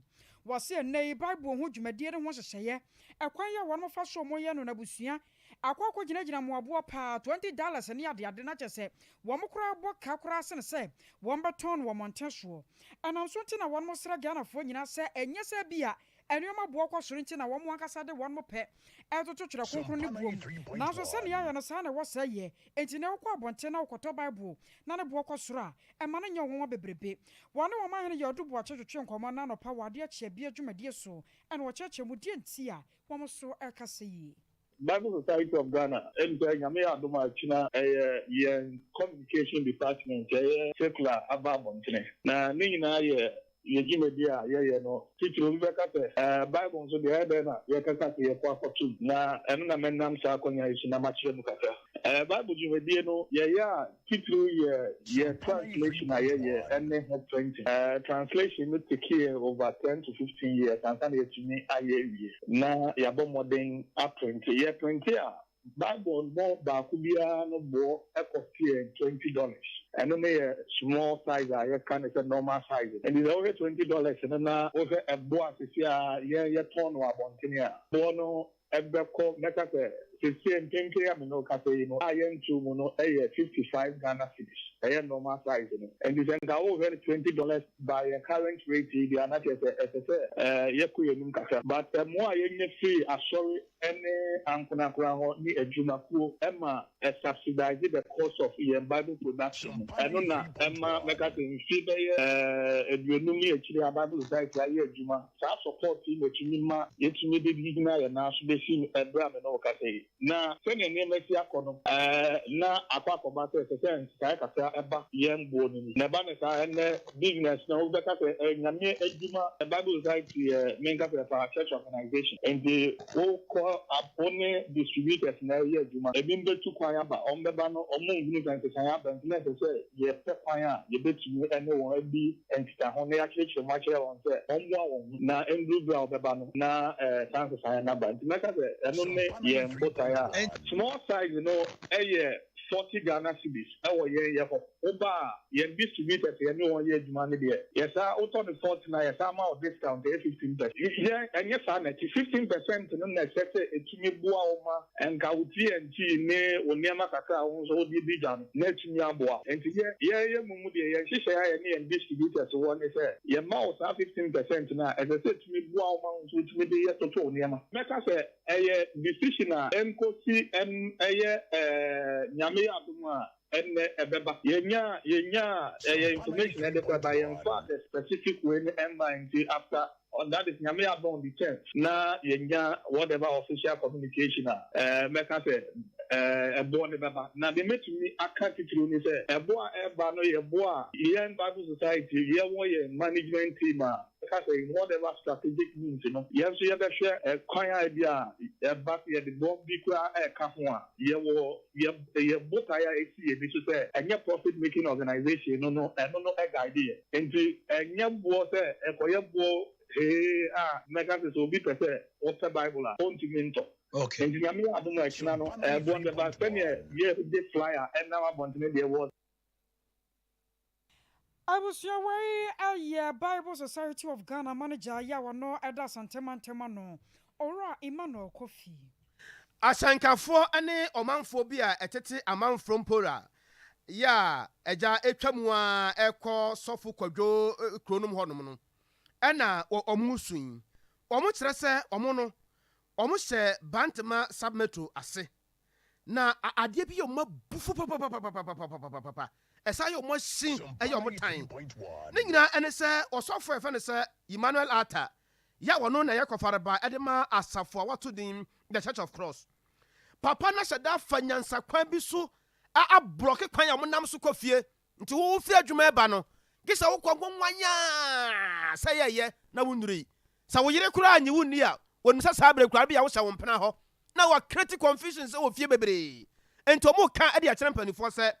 Wɔse ɛnnɛ yi Bible ho dwumadie ne ho nhyehyɛeɛ, ɛkwan yi a wɔnom fa so wɔyɛ no no abusua akɔ akɔgyinagyina mmoaboɔ paa, $20 ne adeade, na kyerɛ sɛ wɔn koraa bɔ ka koraa sene sɛ wɔn bɛtɔn no wɔ mmɔnten soɔ. Ɛnam so nti na wɔnom srɛ Ghanafoɔ nyinaa sɛ ɛnyɛ sɛ ebia Nneɛma boɔ kɔ soro nti na wɔn ankasa de wɔn pɛ retoto Twerɛ Kronkron no boɔ mu. Nanso sɛnea yɛayɛ no saa na ɛwɔ sɛ ɛyɛ. Enti nea wokɔ abɔnten na wokɔtɔ Bible na ne boɔ kɔ soro a, ɛmma no nyɛ wo nwanwa bebrebe. Wɔne wɔn ahene yɛ ɔdo boakye twetwe nkɔmmɔ nnɛ anɔpa wɔ adeɛ kyeabea dwumadie so na wɔkyerɛkyerɛ mu deɛ nti a wɔn nso rekasa yie. Bible Society of Ghana, Ɛm sɛ Nyame yɛ adom a kyina ɛyɛ yɛn communication department ɛyɛ circular aba abɔntene. Na ne nyinaa yɛ yɛ dwumadi a yɛyɛ no titiriw. Obi bɛka sɛ, Ɛɛ, Bible nso deɛ ɛyɛ dɛn na yɛkasa sɛ yɛkɔ akɔtom? Na ɛno na mɛnam saa akwannya yi so na makyerɛ mu kakra. Ɛɛ, Bible dwumadie no yɛyɛ a Titiriw yɛ yɛ translation a yɛyɛ ne ho printing. Translation no take over 10 to 15 years ansa na yɛatumi ayɛ awie na yɛabɔ mmɔden aprinte. Yɛprinte a, Bible no baako biara no boɔ cost yɛn $20. Ɛno no yɛ small size a yɛka no sɛ normal size. Nti sɛ wohwɛ $20 no na wohwɛ ɛboɔ a seesei a yɛn yɛtɔn no wɔ abɔntene a, boɔ no ɛbɛkɔ, mɛka sɛ seesei mpempem a me ne wo kasa yi no a yɛntoo mu no yɛ 55 Ghana cedis, ɛyɛ normal size no. Nti sɛ nka wohwɛ no $20 by yɛn current rate yi deɛ a, na kyerɛ sɛ ɛsɛ sɛ yɛkɔ yɛn anim kakra. But mmoa a yɛnya firi asɔre ne ankorankora hɔ ne adwumakuo ma subsidize the cost of yɛn Bible production no, ɛno na ɛma mɛka sɛ mfe bɛyɛ 50 ne akyire a Bible Society ayɛ adwuma. Saa support yi na ɛtumi ma yɛtumi de gyina yɛn nan so bɛsi ɛberɛ a me ne wo kasa yi. Na sɛnea nneɛma si akɔ no, na akɔ akɔba sɛ ɛsɛ sɛ nsesaeɛ kakra ɛba yɛn boɔ no mu. Na ɛba no saa, ɛnnɛ business no wobɛka sɛ ɛyɛ Nyame adwuma. Bible Society yɛ, menka sɛ ɛfa church organization. Nti wokɔ wo ne distributors na ɛyɛ adwuma. Ebinom bɛtu kwan aba, wɔn bɛba no wɔn nhunu sɛ nsesaeɛ aba nti na ɛsɛ sɛ yɛpɛ kwan a yɛbɛtumi ne wɔn adi nkitaho na yɛakyerɛkyerɛ mu akyerɛ wɔn sɛ wɔmmoa wɔn ho na nduru bere a wɔbɛba no na saa nsesaeɛ no aba. Nti mɛka sɛ ɛno ne yɛn botaeɛ a small size no yɛ 40 Ghana cedis ɛwɔ yɛn yɛ hɔ. Woba a, yɛn distributors yɛne wɔn yɛ adwuma no deɛ, yɛsaa wotɔ no 40 na yɛsaa ma wo discount ɛyɛ 15%. Yɛn ɛnyɛ saa na ɛte. 15% no na ɛsɛ sɛ ɛtumi boa wo ma nka wo T&T ne wo nneɛma kakra a wo nso wode di dwa no na ɛtumi aboa. Nti yɛ yɛyɛ mu mu deɛ, yɛn nhyehyɛeɛ a yɛne yɛn distributors wɔ ne sɛ yɛma wo saa 15% no a, ɛsɛ sɛ ɛtumi boa wo ma wo nso wotumi de yɛ toto wo nneɛma. Mɛka sɛ ɛyɛ decision a ɛnkɔsi ɛn ɛyɛ Nyame yɛ adom a ɛnnɛ ɛbɛba. Yɛnya ɛyɛ information ɛde kɔ ɛba, yɛmfa the specific way no ɛmma. Nti after that is Nyame yɛ adom on the 10th na yɛnya whatever official communication a mɛka sɛ Ɛboɔ no bɛba. Na deɛ mɛtumi aka titiriw ne sɛ, ɛboɔ a ɛreba no yɛ boɔ a yɛn Bible Society yɛwɔ yɛn management team a ɛka sɛ in whatever strategic means no, yɛn nso yɛbɛhwɛ kwan a ebia ɛba sɛ yɛde boɔ bi koraa reka ho a, yɛwɔ yɛn yɛn botaeɛ a ɛsi yɛn ani so sɛ ɛnyɛ profit making organization no no ɛno no guide yɛn. Nti ɛnyɛ boɔ sɛ ɛkɔyɛ boɔ hee a mɛka sɛ sɛ obi pɛ sɛ ɔpɛ Bible a ɔntumi ntɔ. Okay. Nti Nyame yɛ adom a ɛkyena no ɛboɔ no bɛba sɛdeɛ yɛde flyer ɛnam abɔntene deɛ wɔ. Abusua wei yɛ Bible Society of Ghana manager yi a ɔno da Asante mantam ano, Owura Emmanuel Kofi. Ahyɛnkafoɔ ne ɔmanfoɔ bi a ɛtete amanfrom mpora yɛ a agya atwa mu ara rekɔ Sɔfo Kwadwo kuro nom hɔnom no na wɔn resu yi. Wɔkyerɛ sɛ wɔn no Wɔhyɛ Bantama Sub-Metro ase, na adeɛ bi yɛ wɔn abufuo papapapapapapapapa. Ɛsan yɛ wɔn ahyi, ɛyɛ wɔn tan. Ne nyinaa ɛne sɛ ɔsɔfo a yɛfrɛ no sɛ Emmanuel Arthur, yɛ a ɔno na ɛyɛ kɔfarebaa de ma asafo a wɔato din The Church of Cross. Papa no ahyɛ da afa nyansakwan bi so ablɔke kwan a wɔnam so kɔ fie. Nti wo wofiri adwuma reba no, gye sɛ wokɔ nwonwan a sɛ yɛyɛ na wonnurui. Sɛ wo yere koraa nnye wo nni a, onim sɛ saa bere koraa ebia wohyɛ wo mpena hɔ na wa create confusions wɔ fie bebree. Enti wɔka de akyerɛ mpanimfoɔ sɛ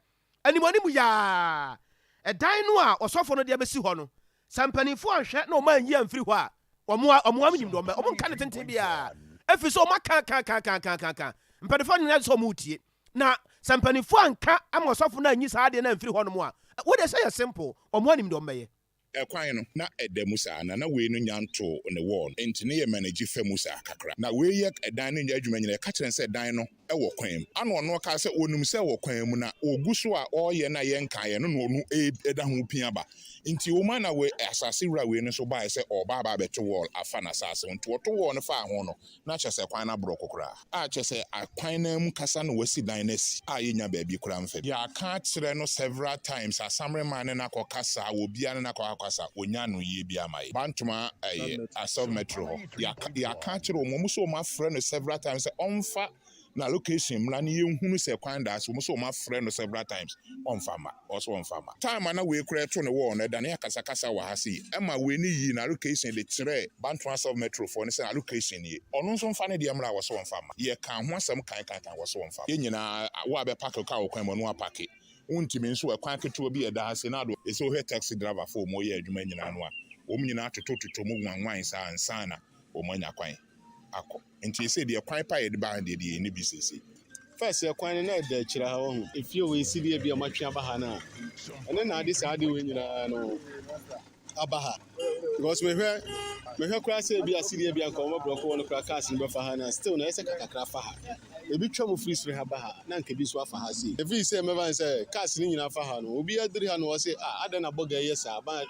animuanimu yaa ɛdan no a ɔsɔfo no de abɛsi hɔ no, sɛ mpanimfoɔ anhwɛ na wɔanyi amfiri hɔ a, wɔn a wɔn nim deɛ wɔbɛ, wɔnka no tenten biara, ɛfiri sɛ wɔaka aka aka aka aka aka aka. Mpanimfoɔ no nyinaa sɛ wɔretie. Na sɛ mpanimfoɔ anka ama ɔsɔfo no anyi saa adeɛ no amfiri hɔnom a, wo deɛ sɛ yɛ simple, wɔn anim deɛ wɔbɛyɛ. Ɛkwan no, na ɛda mu saa, na na wei no nya ntoo ne wall no, enti ne yɛ manage fa mu saa kakra. Na wei yɛ ɛdan no nyɛ adwuma nyina, yɛka kyerɛ no sɛ dan no wɔ kwan mu. Ana ɔno ɔkaa sɛ ɔnim sɛ ɛwɔ kwan mu, na ɔgu so a ɔreyɛ na yɛnkaeɛ no na ɔno ɛda ho pia ba. Nti ɔma na wei, asase wura wei no nso baeɛ sɛ ɔreba aba abɛto wall afa n'asase ho. Nti ɔto wall no faa ho no, na kyerɛ sɛ kwan no aborɔko koraa, a kyerɛ sɛ akwan no ara mu kasa na wɔasi dan no asi a yɛnnya baabi koraa mfa bi. Yɛaka akyerɛ no several times, Asamreman ne no akɔkasa, obiara ne no akɔ akɔkasa, ɔnnya anoyie biara ma yɛn. Bantoma ɛyɛ Asaf Metro hɔ, yɛaka yɛaka akyerɛ wɔn, wɔn nso wɔafrɛ no several times sɛ ɔmfa na location mmra na yɛnhunu sɛ kwan da ase, wɔn nso wɔafrɛ no several times, ɔmfa mma, ɔse ɔmfa mma. Time a na wei koraa ɛto ne wall no, ɛdane akasakasa wɔ ha sei, ɛma wei no yii n'allocation de kyerɛɛ Bantoa South Metro foɔ no sɛ allocation nie, ɔno nso mfa ne deɛ mmra, wɔse ɔmfa mma. Yɛkaa ho asɛm kan kan kan, wɔse ɔmfa mma. Yɛn nyinaa, wo a bɛpake car wɔ kwan mu, ɔno apake, wontumi nso, ɛkwan ketewa bi a ɛda ha sei na ade, ɛsɛ wohwɛ taxi driver foɔ a wɔyɛ adwuma nyinaa no a, wɔn nyinaa totɔtotɔ mu nwanwan saa ansa na wɔanya kwan akɔ. Nti seesei deɛ kwan pa a yɛde ba ha deɛ deɛ yɛnni bi seesei. First ɛkwan no na ɛda akyire ha wahu. Efie wei si deɛ bi a wɔatwe aba ha no a ɛno na ade saa ade wei nyinaa no aba ha because mehwɛ mehwɛ koraa sɛ ebi a si deɛ bi a nka wɔn abrɔko wɔ no koraa cars no bɛfa ha na still na ɛsɛ kakra fa ha ebi twa mu firi soro ha ba ha na nka ebi nso afa ha sei efi sɛ mɛba ne sɛ cars no nyinaa fa ha no obi adiri ha no ɔse ah adɛn na bɔga yɛ saa ba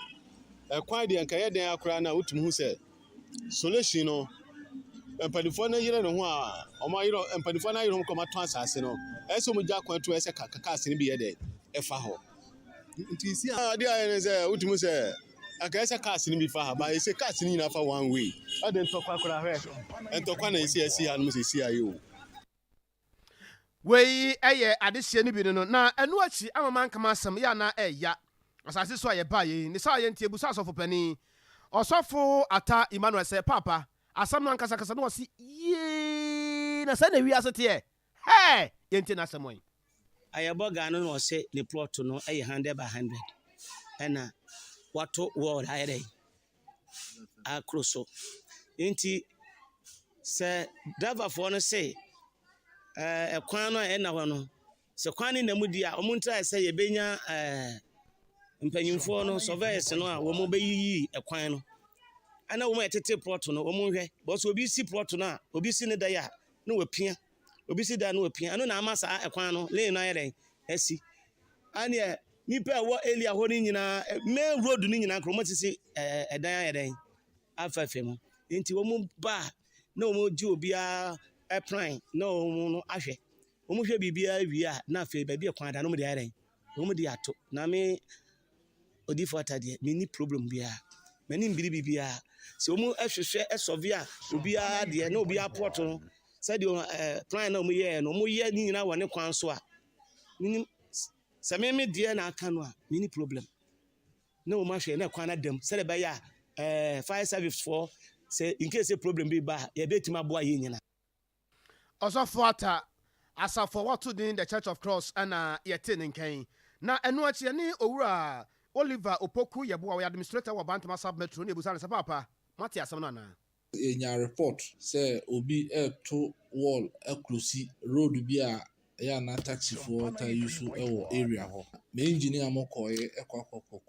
ɛkwan deɛ nka yɛ dɛn akoraa na wotumi hu sɛ Solution no, mpanimfoɔ no yere ne ho a, wɔn ayere mpanimfoɔ no ayere wɔn kɔ wɔn atɔn asase no. Ɛyɛ sɛ wɔn gya kwan to ɛsɛ ka cars no bi yɛ dɛ ɛfa hɔ. Nti si a adeɛ ayɛ ne sɛ wotumi sɛ anka ɛsɛ cars no bi fa ha ba ɛsɛ cars no nyinaa fa one way. Ɛde ntɔkwa koraa hwɛ ntɔkwa na ɛsi ɛsi ha nom sɛ ɛsi ayɛ o. Wei yɛ adehyeɛ no bi no no, na ɛno akyi ama manka m'asɛm, yɛ a na ɛya asase so a yɛbaeɛ yi. Ne saa yɛ nti yɛbusaa sɔfo panin, Ɔsɔfo Atta Emmanuel sɛ, Paapa, asɛm no ankasa ankasa? Na ɔse, Yee, na saa na wiase teɛ? Hɛɛ! Yɛntie n'asɛm ɛ. Ayɛbɔ guy no na ɔse ne plot no yɛ hundred by hundred ɛna wato wall ayɛ dɛn akoro so nti sɛ driverfoɔ no se ɛɛ kwan no a ɛna hɔ no sɛ kwan no na mu di a wɔn ntrae sɛ yɛbɛnya ɛɛ mpanyinfoɔ no surveyors no a wɔn bɛyiyi ɛkwan no ɛna wɔn a ɛtete plot no wɔn nhwɛ bɔsɛ obi si plot no a obi si ne dan a na wapia. Obi si dan no wapia. Ɛno na ama saa ɛkwan no, lane no ayɛ dɛn? Asi. Ɛneɛ nipa a ɛwɔ area hɔ no nyinaa, main road no nyinaa nkorɔmɔ sisi ɛdan ayɛ dɛn? Afɛfɛ mu. Nti wɔn ba a, na wɔn gye obiara plan na wɔn no ahwɛ. Wɔn hwɛ biribiara wie a, na afei baabi a kwan da no wɔn de ayɛ dɛn? Wɔn de ato. Na me Odiyifo Atta deɛ, menni problem biara. M'ani mbiri biribiara. Sɛ wɔn hwehwɛ sɔve a, obiara deɛ na obiara plot no. Sɛdeɛ ɛɛ plan na wɔyɛɛ no, wɔyɛ ne nyinaa wɔ ne kwan so a, menim sɛ me me deɛ na aka no a, menni problem. Na wɔn ahwɛ na kwan no ada mu sɛdeɛ ɛbɛyɛ a ɛɛ fire service foɔ sɛ in case sɛ problem bi ba a, yɛbɛtumi aboa yɛn nyinaa. Ɔsɔfo Atta, asafo a wɔato din The Church of Cross na yɛtee ne nka yi. Na ɛno akyi yɛne Owura Oliver Opoku Yeboah, ɔyɛ Administrator wɔ Bantama Sub-Metro na yɛbisaa no sɛ, Paapa, moate asɛm no anaa? Yɛnyaa report sɛ obi reto wall aklosi road bi a ɛyɛ a na taxifoɔ taa use wɔ area hɔ. Me engineer mo kɔeɛ kɔ akɔ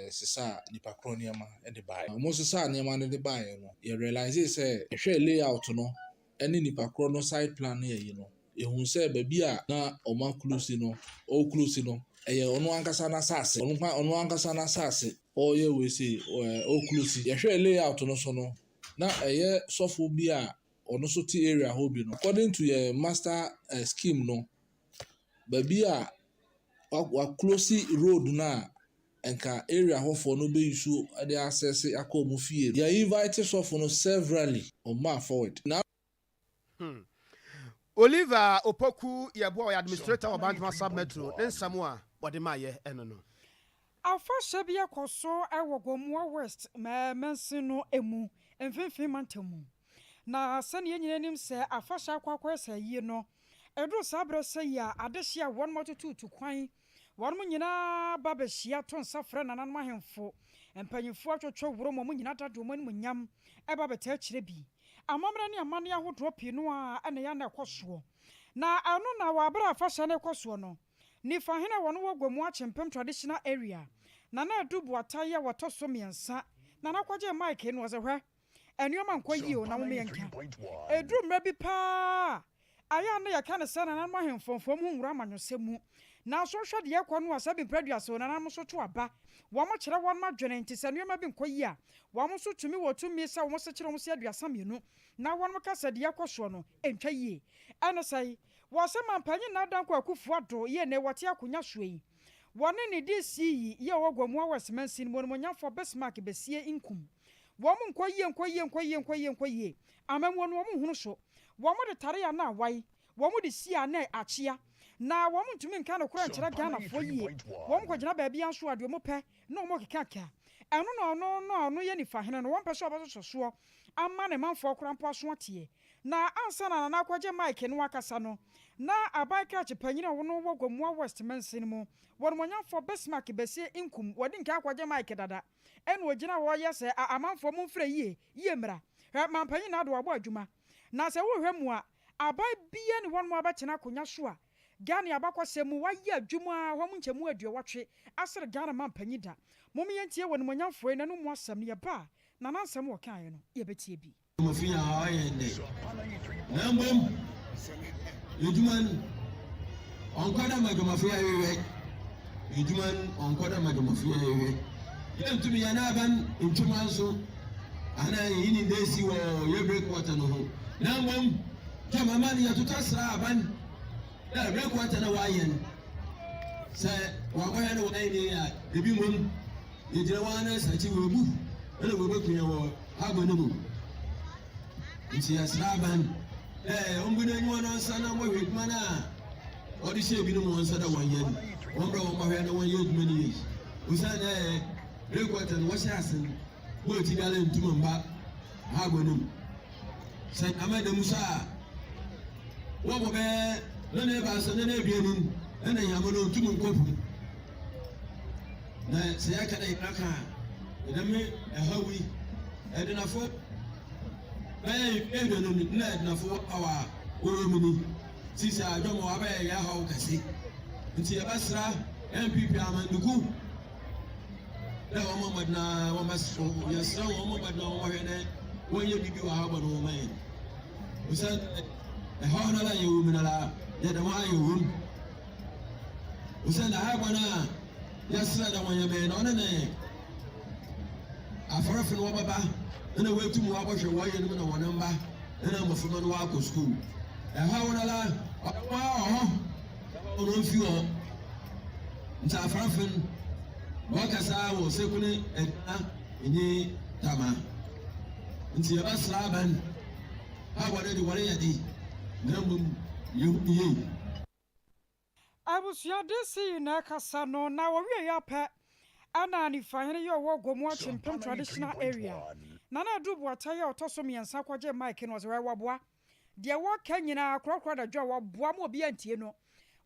sesaa nipa korɔ nneɛma de baeɛ. Wɔn sesaa nneɛma no de baeɛ no, yɛ realisee sɛ yɛhwɛɛ layout no ne nipa korɔ no site plan no yɛyi no, yɛhuu sɛ baabi a na wɔn aklosi no, ɔreklosi no, ɛyɛ ɔno ankasa n'asase, ɔno ankasa n'asase ɔreyɛ wei sei, ɔreklosi. Yɛhwɛɛ layout no so no, na ɛyɛ sɔfo bi a ɔno nso te area hɔ bi no. According to yɛn master scheme no, baabi a waklosi road no a nka area hɔfoɔ no bɛ use de access akɔ wɔn fie. Yɛ invite sɔfo no severally, ɔmmaa forward. Na. Oliver Opoku Yeboah, ɔyɛ administrator wɔ Bantama Sub-Metro, ne nsɛm a wɔde maeɛ ɛno no. Afahyɛ bi kɔ so wɔ Gomoa West mansin no mu, Mfinfini Mantam mu. Na sɛnea yɛn nyinaa nim sɛ afahyɛ akɔ akɔyɛ sɛ ayie no, ɛduru saa berɛ sɛ yi a, adehye a wɔnom atutuutu kwan, wɔnom nyinaa ba bɛhyia to nsa frɛ nananom ahemfo, mpanyimfoɔ atwotwo woro ma wɔn nyinaa da de wɔn animuonyam ba bɛtaa akyire bi. Amammerɛ ne amanneɛ ahodoɔ pii no ara na ɛyɛ a na ɛkɔ soɔ. Na ɛno na wɔ aberɛ a afahyɛ no rekɔ soɔ no, Nifa hene a wɔn wɔ Gomoa Kyempem Traditional Area, Nana Adu Boatah yi a wɔtɔ so mmiɛnsa, Nana kɔgyee mic no ɔse hwɛ, nnoɔma nkɔ yie o na mom yɛnka. Ɛduru mmerɛ bi paa a, ayɛ a na yɛka no sɛ nananom ahemfo mfa wɔn ho nwura amanyɔsɛm mu. Nanso wohwɛ deɛ ɛrekɔ no a, saa bi mprɛ aduasa o, nananom nso to aba. Wɔn kyerɛ wɔn adwene, nti sɛ nnoɔma bi nkɔ yie a, wɔn nso tumi wɔ tumi sɛ wɔn sekyere wɔn se 32 na wɔn ka sɛ deɛ ɛrekɔ soɔ no ɛntwa yie. Ɛne sɛn? Wɔ sɛ Mampanyin Nana Dankwa Akufo Addo yɛ nɛ wɔte akonya soɔ yi, wɔne ne DC yi yɛ ɔwɔ Gomoa West Mansin mu Onimuonyamfoɔ Bismarck Besie Nkum. Wɔn nkɔ yie nkɔ yie nkɔ yie nkɔ yie nkɔ yie. Amammuo no wɔn nhunu so. Wɔn de tare a na awae, wɔn de sie a na akyea. Na wɔn ntumi nka nokorɛ nkyerɛ Ghanafoɔ yie. Wɔn kɔgyina baabiara nso a deɛ wɔn pɛ na wɔn keka ka. Ɛno na ɔno no a ɔno yɛ nifahene no wɔn pɛ sɛ ɔbɛsosɔ soɔ ama ne manfoɔ koraa mpo aso ateɛ. Na ansa na Nana akɔgye mic no akasa no, na aban krakye panyin a ɔno wɔ Gomoa West mansin mu, Wɔnumonyamfoɔ Bismarck Besie Nkum, wadi nkan akɔgye mic dada, ɛna ogyina hɔ yɛ sɛ, A amanfoɔ momfrɛ yie, yie mmra. Hwɛ, manpanyin Nado wabɔ adwuma. Na sɛ wohwɛ mu a, aban biara nni hɔnom a abɛtena akonwa so a Ghana abakɔsɛm mu wayɛ adwuma ara hɔ mu nkyɛmu aduɔwɔtwe asere Ghana manpanyin da. Mom yɛntie Wɔnumonyamfoɔ yi n'anomu asɛm na yɛba a, Nana nsɛm a ɔkaeɛ no, yɛbɛtie bi. Dwumafo yi a ɔyɛ ndɛ, na mbom edwuma no ɔnnkɔ dɛ ma dwumafo yi rehwehwɛ. Edwuma no ɔnnkɔ dɛ ma dwumafo yi rehwehwɛ. Yenntum hɛn aban ntwema so anaa hɛn ndesi wɔ hɛn breakwater no ho, na mbom dwamama no yɛtotɔ sera aban dɛ breakwater no a wɔayɛ no, sɛ wɔabɔhwɛ na wɔayɛ no yie a, bi mbom Yɛgyina hɔ ara na nsakyi woebu na woeboku hɛn wɔ harbour no mu. Ntsi yɛserɛ aban dɛ ombu n'enyiwa na ɔnsan na ɔmbɔhwɛ edwuma no a ɔdze hyɛɛ binom hɔn nsa dɛ wɔnyɛ no. Wɔmbra wɔmbɔhwɛ na wɔnyɛ edwuma no yie. Osiandɛ breakwater no wɔhyɛɛ ase no, boat biara nntum mmba harbour no mu. Sɛ ama da mu so a, wɔbɔ bɛyɛ nnɔn ebiasa, nnɔn ebien no nna hɛmba no onntum nnkɔ po mu. Na sɛ yɛka dɛ yɛaka a, dɛm ɛhaw yi, Ɛdenafo bɛyɛ mfe aduonu no nna Ɛdenafo wɔ haw a wɔwɔ mu ni. Sisi a dwom abɛyɛ yɛn haw kɛse. Ntsi yɛbɛsera NPP amanyɔkuw dɛ wɔmmɔ mbɔdzen ara wɔmbɛs yɛserɛ hɔn wɔmmɔ mbɔdzen ara wɔmbɔhwɛ dɛ wɔnyɛ biribi wɔ haw bɔ no ho ma hɛn. Osiandɛ ɛhaw noara a yɛwɔ mu noara yɛda ho ara yɛwɔ mu. Osiandɛ haw bɔ no a yɛserɛ dɛ wɔnyɛ ma hɛn no ɔno na afarfo no wɔbɛba na woetum wɔabɔhwɛ hɔn yernom na hɔn mba na mboframba no wɔakɔ skuul. Ɛhaw noara ɔda ho ara wɔ hɔ. Ɔno mfi hɔ. Ntsi afarfo no wɔkasa wɔ Sekune Edna nye Tama. Ntsi yɛbɛsera aban a wɔde de wɔreyɛ de. Na mbom yehu no yie. Abusua DC na ɛkasa no na wɔwieɛ ara pɛ ɛna Nifahene yi a ɔwɔ Gomoa Kyempem Traditional Area, Nana Adu Boateng a ɔtɔ so mmiɛnsa kɔgyee mic no ɔse hwɛ wɔboa deɛ wɔka nyinaa korɔkorɔ adadwo a wɔboa ma obiara ntie no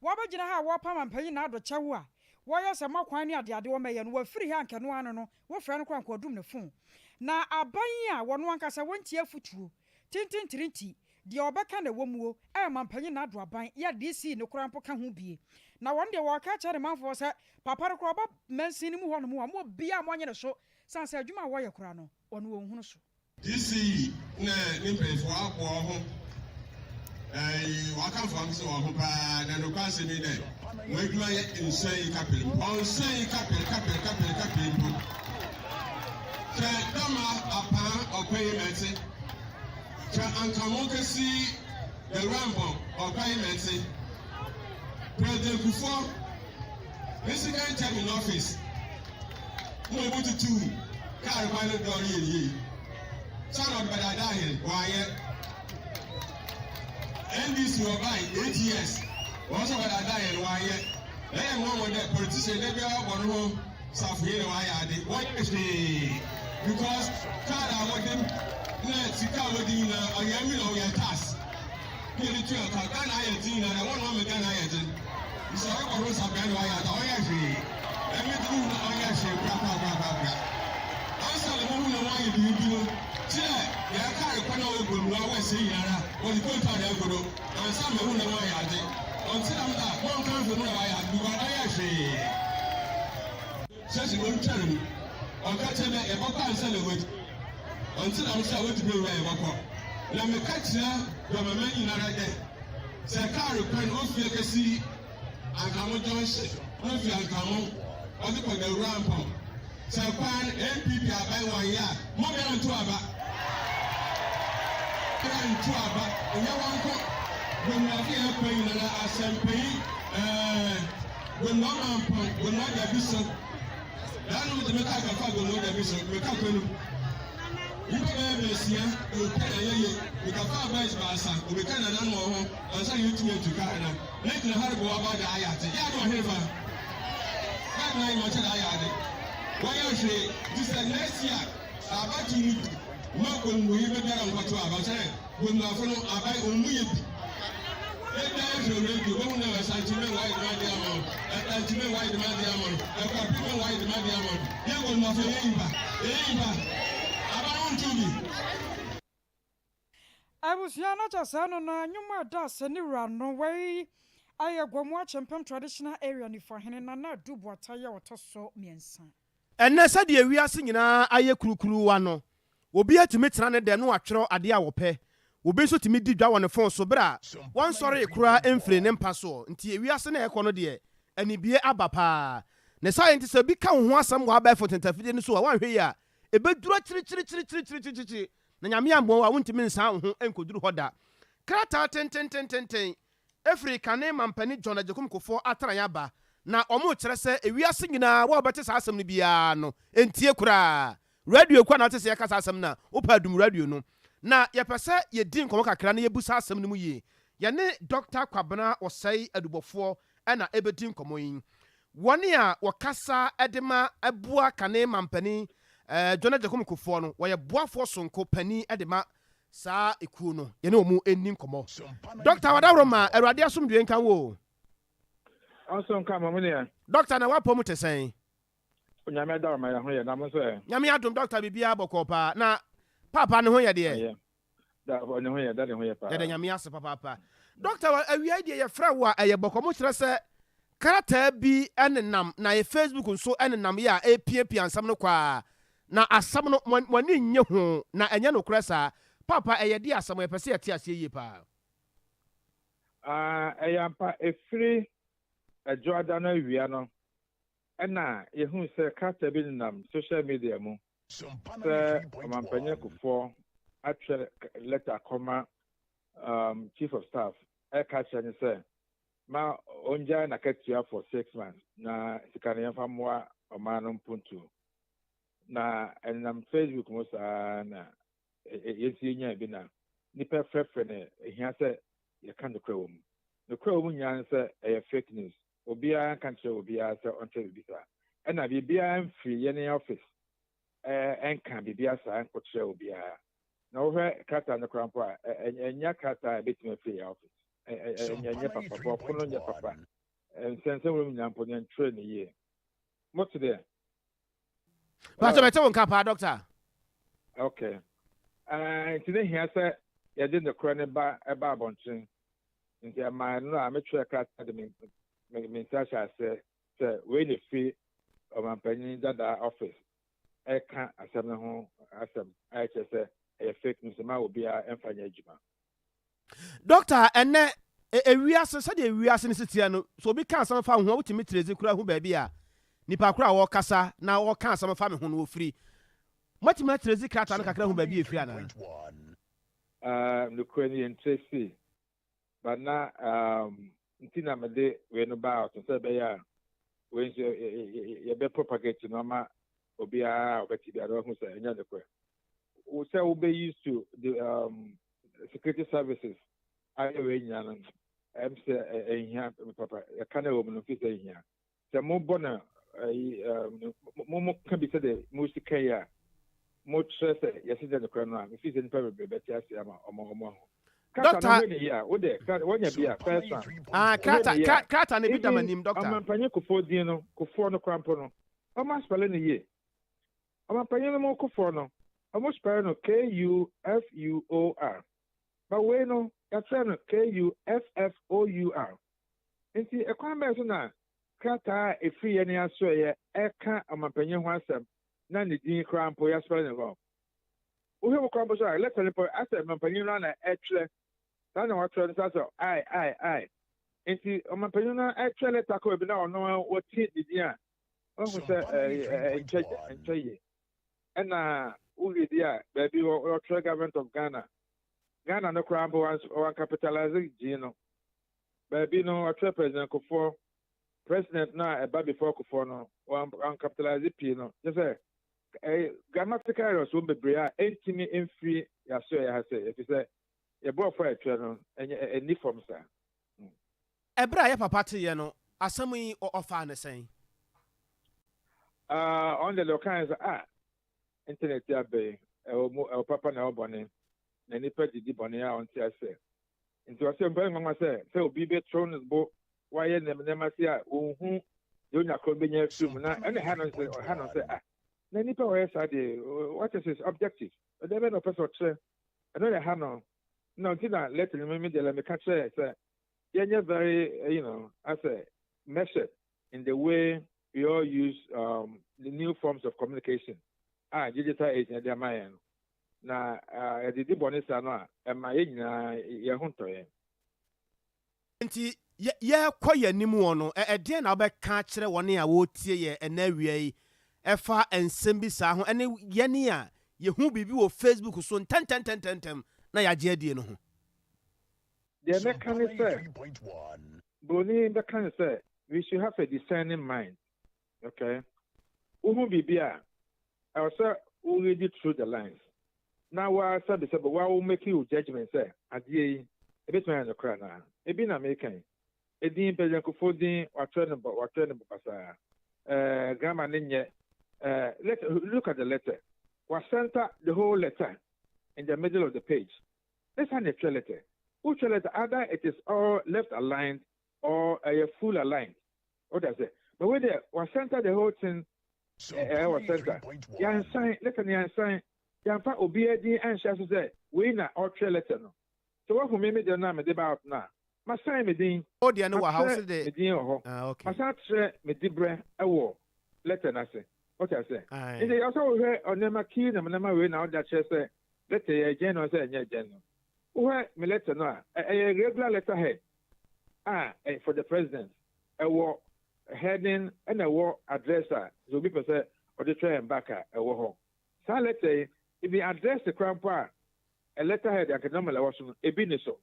wɔabɛgyina ha a wɔrepa mampanyin Nado kyɛw a wɔyɛ sɛ makwan ne adeade wɔmmɛyɛ no wɔafiri ha anka ɛno ano no wofrɛ no koraa anka wadum ne phone na aban yi a wɔno ankasa wɔntie afotuo Tintintirinti, deɛ ɔbɛka na ɛwɔ muo, ɛyɛ mampanyin Nado aban yɛ DC no koraa mpo ka ho bie. Na wɔn deɛ wɔreka akyerɛ ne manfoɔ sɛ papa no koraa ɔba mansin no mu hɔ nom a mo obiara mo nye ne so sane sɛ adwuma a wɔyɛ koraa no ɔno ɔnhunu so. DC na ne mpanyinfoɔ aboa ho ɛɛ wɔakamfo am sɛ wɔn ho paa na nokwar asɛm yi dɛ wɔn adwuma yɛ nsɛn yi kapere mpo ɔnsɛn yi kapere kapere kapere kapere mpo hwɛ dama apaa ɔkwan yi mɛte Hwɛ anka mo kesi Dawurampɔn ɔkwan mɛnse. President Kufuor ne second term in office na obu tutuu kaar kwan no dɔɔre yɛ yie. Sɛ na ɔde bɛdaadaa hɛn, ɔannyɛ. NDC wɔbae 8 years, wɔn nso wɔbɛdaadaa hɛn, wɔannyɛ. Na yɛ nwanwa dɛ politician da biara ɔbɔ no ho Safoye na wayɛ ade wɔnyɛ hwee because card a wɔde na sika a wɔdi nyinaa ɔyɛ mi na ɔyɛ tax na yɛde tua ka Ghana ayɛ dzen nyinaa na wɔn na ɔma Ghana ayɛ dzen nti ɔrekɔ ho sabea na wayɛ ade ɔnyɛ hwee ɛmi de mu na ɔnyɛ hwee korakorakorakora ansa na mo hu na wɔayɛ biribi no kyerɛ yɛ kaar kwan a wɔgu mu a wɔasie nyinara wɔde kootu ade agu do ansa na mehu na wɔayɛ ade ɔnte dɛm da wɔnkamfo mu na wɔayɛ ade because ɔnyɛ hwee. Sɛsi ontwar mu, ɔka kyerɛ dɛ yɛbɔkɔ ansa na oedzi. Ɔnntse dɛm so a wodzi bewura yɛbɔkɔ. Na meka kyerɛ Dɔmama nyinara dɛ, sɛ kaar kwan ofi ekesi Ankamo junction na ofi Ankamo ɔdze kɔ Dawurampɔn, sɛ kwan NPP aban wɔnnyɛ a, mma obiara nntow aba. Obiara nntow aba, nnyɛ hɔnko, Gomuafo hɛn kwan nyinara, Asɛmpanyi, ɛɛh. Gomoa Mampong, Gomoa Dabiso. Nanom de me kaa kɔfaa Gomoa Dabiso, meka kɔ no. Nyimpa bɛyɛ beesia, obi na yɛyɛ, mekɔfaa boys baasa, obi ka nananom wɔ ho, ansa na yetumi etu kaar no. Na gyina ha robɔ w'aba dze ayɛ adze. Yɛ ade wɔ henfa? Kaar no ayɛ ma ɔkyɛ dɛ ayɛ adze. Wɔnnyɛ hwee, ntsi sɛ next year abatow no du ma Gomoa bebiara nnkɔtow aba, ɔkyerɛ dɛ Gomoafo no aban ɔmmu yɛ bi. Ebia yɛhwɛ radio bohu na Asante men wayɛ dɛm ade ama wo, Ɛdanti men wayɛ dɛm ade ama no, Akuapem men wayɛ dɛm ade ama no. Yɛn Gomoafo yɛyɛ nyimpa, yɛyɛ nyimpa. Aban wontow bi. Abusua no kyɛ saa no na nnwom a ɛda ase ne wura no wei ayɛ Gomoa Kyempem Traditional Area Nifahene Nana Adu Boateng a ɔtɔ so mmiɛnsa. Ɛnnɛ, sɛdeɛ wiase nyinaa ayɛ kurukuruwa no, obiara tumi tena ne dɛm na watwerɛ adeɛ a ɔpɛ. Obi nso tumi di dwa wɔ ne fon so berɛ a wɔnsɔree koraa mfirii ne mpa soɔ. Nti wiase no a ɛrekɔ no deɛ, anibue aba pa ara. Ne saa nti, sɛ obi ka wo ho asɛm wɔ abɛɛfo ntɛntafidie no so a, woanhwɛ yie a, ɛbɛduru akyirikyirikyirikyirikyirikyiri, na Nyame ammoa wo a, wontumi nsan wo ho nkɔduru hɔ da. Krataa tententententen Ɛfiri kane mampanin John Agyekum Kufuor atenaeɛ aba, na wɔrekyerɛ sɛ ewiase nyinaa wo a wobɛte saa asɛm no biara no, ntie koraa. Radio koraa na wote sɛ yɛka saa asɛm no a, wopɛ a dum radio no. Na yɛpɛ sɛ yɛdi nkɔmmɔ kakra na yɛbu saa asɛm no mu yie. Yɛne Dɔkta Kwabena Osei Adubɔfoɔ na ɛbɛdi nkɔmmɔ yi. Wɔn a wɔkasa de ma boa kane mampanin John Agyekum Kufuor no, wɔyɛ boafoɔ sononko panin de ma Saa ekuo no, yɛne wɔn nni nkɔmmɔ. Dɔkta Wadaworoma, Awurade asomdwoeɛ nka wo o. Ɔnso nka mo, me nua. Dɔkta, na w'apɔ mu te sɛn? Onyame adaworoma, yɛn ho yɛ, na mo nso ɛ? Nyame adom, dɔkta, biribiara bɔkɔɔ paa. Na Paapa ne ho yɛ deɛ? Ɔyɛ. Da, ne ho yɛ, daddy ho yɛ paa. Yɛda Nyame ase papaapa. Dɔkta, awia yi deɛ yɛfrɛ wo a, ɛyɛ bɔkɔɔ. Mo kyerɛ sɛ krataa bi nenam, na yɛ Facebook nso nenam yɛ a ɛrepiapia nsɛm no kɔ ara. Na asɛm no, mo mo ani nnye ho, na ɛnyɛ nokorɛ saa. Paapa, ɛyɛ deɛ asɛm? Yɛpɛ sɛ yɛte aseɛ yie paa. Ah, ɛyɛ ampa, ɛfiri Ɛdwoada no awia no ɛna yɛhuu sɛ krataa bi nenam social media mu sɛ Ɔmanpanyin Kufuor atwerɛ lɛta akɔma um, Chief of Staff ɛreka akyerɛ no sɛ ma ɔngyae n'akatua for 6 months na sika no yɛmfa mmoa ɔman no mpuntuo. Na ɛnam Facebook mu saa na yɛnso yɛnyaa bi na nnipa frɛfrɛ no ehia sɛ yɛka nokorɛ wɔ mu. Nokorɛ wɔ mu nyinaa ne sɛ ɛyɛ fake news. Obiara nka nkyerɛ obiara sɛ ɔnkyerɛ biribi saa. Ɛna biribiara mfiri yɛne office ɛnka biribiara saa nkɔkyerɛ obiara. Na wohwɛ krataa no koraa mpo a, ɛnyɛ krataa a ɛbɛtumi afiri yɛn office. Ɛnyɛ papa, borɔfo no nyɛ papa. Nsɛnsɛm wɔ mu nyinaa mpo no, yɛntwerɛ no yie. Mote deɛ? Pastor, mɛte wo nka paa, Doctor. Okay. Nti ne hia sɛ yɛde nokorɛ no ba ɛba abɔnten. Nti ɛmaa no a metwerɛ krataa de me me nsa hyɛ aseɛ sɛ wei na ɛfiri ɔmampanyin dada office ɛka asɛm no ho asɛm a ɛkyerɛ sɛ ɛyɛ fake news ma obiara ɛmfa nyɛ adwuma. Doctor, ɛnɛ ewiase sɛdeɛ ewiase no si teɛ no, sɛ obi ka asɛm fa wo ho a, wotumi tiri dze koraa hu baabi a nipa koro a wɔrekasa na wɔreka asɛm fa me ho no wɔfiri. Moatumi atiri dze krataa no kakra hu baabi a ɛfiri anaa? Nokorɛ no yɛntrɛsii, but na nti na mede wei no baa out no sɛ ɛbɛyɛ a wei nso yɛbɛ propagate no ama obiara a ɔbɛte biara wahu sɛ ɛnyɛ nokorɛ. Sɛ wobɛ use to the security services ayɛ wei nyinaa no, ɛm sɛ ɛnhia papa. Ɛka no ɛwɔ mu no mfi sɛ ɛnhia. Sɛ mobɔ no ayi mo mo ka bi sɛdeɛ mosi ka yi a, mokyerɛ sɛ yɛse nyɛ nokorɛ no a, mefii sɛ nnipa bebree bɛte ase ama ɔmo ɔmo ahu. Krataa no hwɛ ne yie a, wo deɛ woanya bi a, first one. Ah, Wohwɛ ne yie a, krataa no bi da even m'anim, Doctor. Ɔmampanyin Kufuor din no, Kufuor no koraa mpo no, ɔmo aspɛle no yie. Ɔmampanyin no mo Kufuor no, ɔmo spɛle no K-U-F-U-O-R. But wei no, yɛatwerɛ no K-U-F-F-O-U-R. Enti ɛkwan bɛn so na krataa a ɛfiri yɛn asoɛeɛ reka ɔmampanyin ho asɛm na ne din koraa mpo yɛaspɛle no wrong? Wohwɛ mu koraa mpo so a, lɛtɛ no mpo asɛ ɔmampanyin no ara na ɛretwerɛ. Saa na wɔatwerɛ no saa sɛ I, I, I. Enti ɔmampanyin no retwerɛ lɛtɛ akɔ baabi na ɔno ara wɔte ne din a, wahu sɛ ɛntwa ɛntwa yie. Ɛna wowie di a, baabi wɔtwerɛ Government of Ghana. Ghana no koraa mpo wɔancapitalise G no. Baabi no wɔtwerɛ President Kufuor, President no a ɛba before Kufuor no, wɔancapitalise pii no. Kyerɛ sɛ, eh, grammatical errors wɔ mu bebree a ɛntumi mfiri yɛasoɛeɛ ha sɛ, ɛfiri sɛ yɛ borɔfo a yɛtwerɛ no, ɛnyɛ, ɛnni fam saa. Ɛberɛ a yɛ papa teeɛ no, asɛm yi ɔfaa no sɛn? Ah, ɔno deɛ deɛ ɔkaeɛ sɛ, ah, internet yi aba yi, ɛwɔ mu, ɛwɔ papa na ɛwɔ bɔne, na nnipa didi bɔne a ɔnte aseɛ. Nti ɔsɛ mpɛ nwanwa sɛ sɛ obi bɛtoro ne bo wayɛ nneɛma se a ɔnhu deɛ onya korɔ bɛnya afiri mu na ɛna ɛha no sɛ ɔha no sɛ ah na nipa a ɔyɛ saa deɛ what is his objective ɛdeɛ bɛn na ɔpɛ sɛ ɔkyerɛ ɛno na ɛha no na nti na letter no me deɛ la meka kyerɛ sɛ yɛnyɛ very you know asɛ measured in the way we all use the new forms of communication a digital age na ɛde ama yɛn no Na yɛde di bɔne saa no a, ɛma yɛn nyinaa yɛn ho ntɔ yɛn. Enti yɛrekɔ yɛn anim wɔ no, ɛdeɛn na wobɛka akyerɛ wɔn a wɔretie yɛn ɛnnɛ awia yi ɛfa nsɛm bi saa ho ɛne yɛn a yɛhu biribi wɔ Facebook so ntɛntɛntɛntɛntɛm na yɛagye adie no ho? Deɛ mɛka ne sɛ, Buroni bɛka no sɛ, we should have a discerning mind, okay? Wohu biribi a, Ɛwɔ sɛ wo read through the lines na woa sɛbesɛbe woa wo make wo judgement sɛ adeɛ yi ɛbɛtumi ayɛ nokorɛ anaa. Ebi na meka yi, edin President Kufuor din watwerɛ no bɔ watwerɛ no basaa, ɛɛ grammar no nyɛ, ɛɛ let look at the letter, wa center the whole letter in the middle of the page. Ne saa na ɛtwerɛ letter. Wotwerɛ letter either it is all left aligned or ɛyɛ full aligned. Wote aseɛ? But wei deɛ wa center the whole thing ɛwɔ center. Yɛansan letter no yɛansan. Yɛamfa obiara din anhyɛ ase sɛ wei na ɔretwerɛ letter no. Sɛ woahu me me deɛ no a mede ba out no a, masan me din. Wo deɛ no wɔ ha, wo se Matwerɛ de. me din wɔ hɔ. Ah, okay. Masan akyerɛ me dibrɛ wɔ letter no ase. Wote aseɛ? Aye. Nti ɛwɔ sɛ wohwɛ nneɛma key na nneɛma wei na wode akyerɛ sɛ letter yi ɛyɛ genuine sɛ ɛnyɛ genuine. Wohwɛ me letter no a, ɛyɛ regular letter head a for the president. Ɛwɔ heading ɛna ɛwɔ address a sɛ obi pɛ sɛ ɔde twerɛ yɛn back a ɛwɔ hɔ. Saa letter yi, even address koraa mpo a a letter head anka normally ɛwɔ so no, ebi nni so.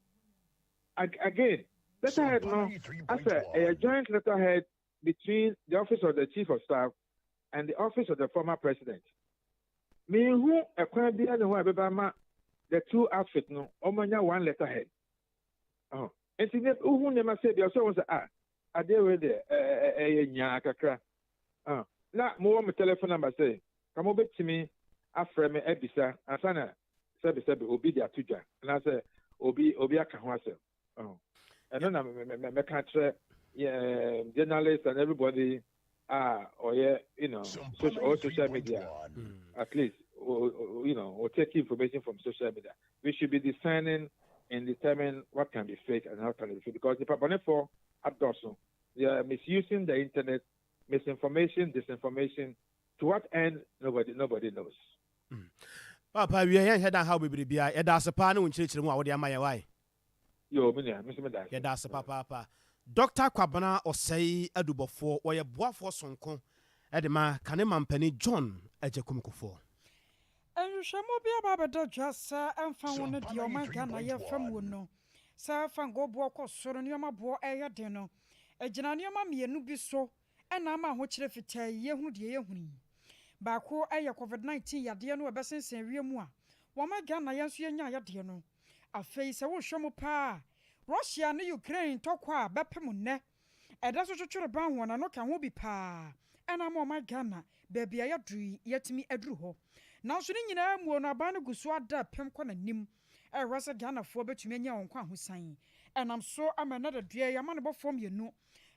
Again, letter head no asɛ ɛyɛ joint letter head between the office of the chief of staff and the office of the former president. Menhu ɛkwan biara ne hɔ a ɛbɛba ama the two outfit no wɔn anya one letter head. Ɔho. Nti ne wohu nneɛma sɛ bi a ɔsɛ wohu sɛ ah adeɛ wei deɛ ɛyɛ nyaa kakra. Ɔho. Na mowɔ me telephone number sɛ ka mobɛtumi afrɛ me abisa ansa na sɛbesɛbe obi de ato dwa anaasɛ obi obi aka ho asɛm. Ɔho. Ɛno na mɛka akyerɛ yɛn journalists and everybody a ɔyɛ you know social or social media at least you know or take information from social media. We should be discerning and determine what can be fake and how can it be fake because nipa bɔnefoɔ adɔso. They are misusing the internet, misinformation, disinformation. To what end? Nobody, nobody knows. Paapa wie yɛn hyɛ da nhaw bebree bia. Yɛda ase paa ne wo nkyerɛkyerɛ mu a wode ama yɛn wae. Yoo me nua, me nso meda ase. Yɛda ase papaapa. Dɔkta Kwabena Osei Adubɔfoɔ, wɔyɛ boafoɔ sononko de ma kane mampanin John Agyakum Kufuor. Nhwehwɛmu bi aba abɛda dwa sɛ ɛmfa ho ne deɛ ɔman Ghana yɛ fa muo no, sɛ fangoo boɔ kɔ soro, nneɛma boɔ reyɛ den no, ɛgyina nneɛma mmienu bi so na ama ahokyerɛ fitaa yi yɛhunu deɛ yɛhunu yi. Baako yɛ Covid 19 yadeɛ no a ɛbɛsensɛn wiem a wɔma Ghana yɛn nso yɛnyaa yadeɛ no. Afei sɛ wohwɛ mu paa a, Russia ne Ukraine ntɔkwa a bɛpem nnɛ ɛda so twetwere ban wɔn ano ka ho bi paa na ama ɔman Ghana baabi a yɛaduru yi yɛatumi aduru hɔ. Nanso ne nyinaa muo no aban no gu so ada apem kɔ n'anim rehwɛ sɛ Ghanafoɔ bɛtumi anya wɔn nkwahosan. Ɛnam so ama ɛnnɛ dadua yi amanebɔfoɔ mmienu,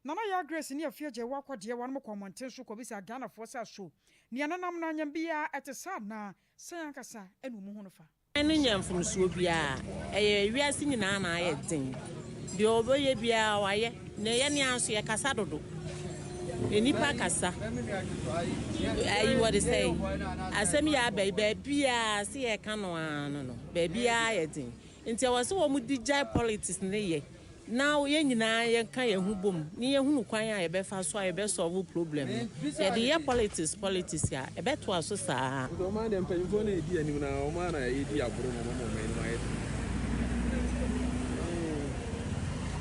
Nana Yaa Grace ne Afia Gyawuah Kɔdeɛ wɔnom kɔɔ mmɔnten so kɔbisaa Ghanafoɔ sɛ aso nea nenam no anyam biara ɛte saa anaa, sɛn ankasa na wɔn hu no fa. No nyɛ mfomsoɔ biara. Ɛyɛ wiase nyinaa na ayɛ den. Deɛ ɔbɛyɛ biara wayɛ. Na yɛn ara nso yɛkasa dodo. Nnipa kasa. Ayi wɔde sɛ asɛm yi aba yi baabiara sɛ yɛka no ara no no baabiara yɛ den. Nti ɛwɔ sɛ wɔn di gyae politics no yɛ na yɛn nyinaa yɛka yɛn ho bom na yɛhunu kwan a yɛbɛfa so a yɛbɛ solve problem no. Yɛde yɛ politics politics a, ɛbɛtoa so saa. Nti ɔman deɛ mpanyinfoɔ na ɛdi anim na wɔn ara na ɛdi aboro na wɔn ama ɔman anim ayɛ den.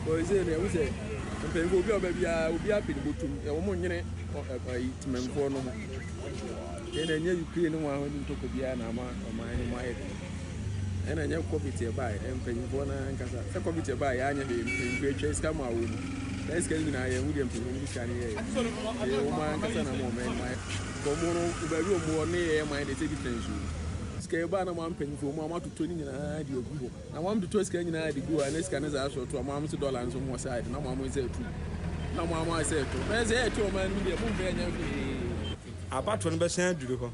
Bɔyi sɛ no ɛmu sɛ mpanyinfoɔ obi a ɔba biara obi apɛ ne bɔtɔm wɔn nyene ɛyi temamfoɔ no ho. Ɛna ɛnyɛ Ukraine ne wɔn ahonim ntɔkwa biara na ama ɔman no mu ayɛ den. Ɛna ɛnyɛ covid ɛbaeɛ, mpanyinfoɔ no ankasa. Sɛ covid ɛbaeɛ yɛanyɛ hwee, mpanyinfoɔ atwa sika ma wɔn mu. Saa sika no nyinaa yɛn ho deɛ mpanyinfoɔ de sika no yɛɛ. Ɛyɛ wɔn ankasa na ama ɔman no mu ayɛ. Wɔn no baabi wɔn wɔ ne yɛn man deɛ sɛ difference wɔ mu. Sika ɛbaa na mo mpanyinfoɔ mu a moatotɔ ne nyinaa de agu hɔ. Na mo amtotɔ sika nyinaa de gu hɔ a na sika no saa so to a mo am se dɔla nso mo side na mo am sɛ ɛtu na mo am sɛ ɛto na sɛ ɛto ɔman no mu deɛ mo mfa ɛnyɛ hwee. Abatoɔ no bɛsan aduru hɔ.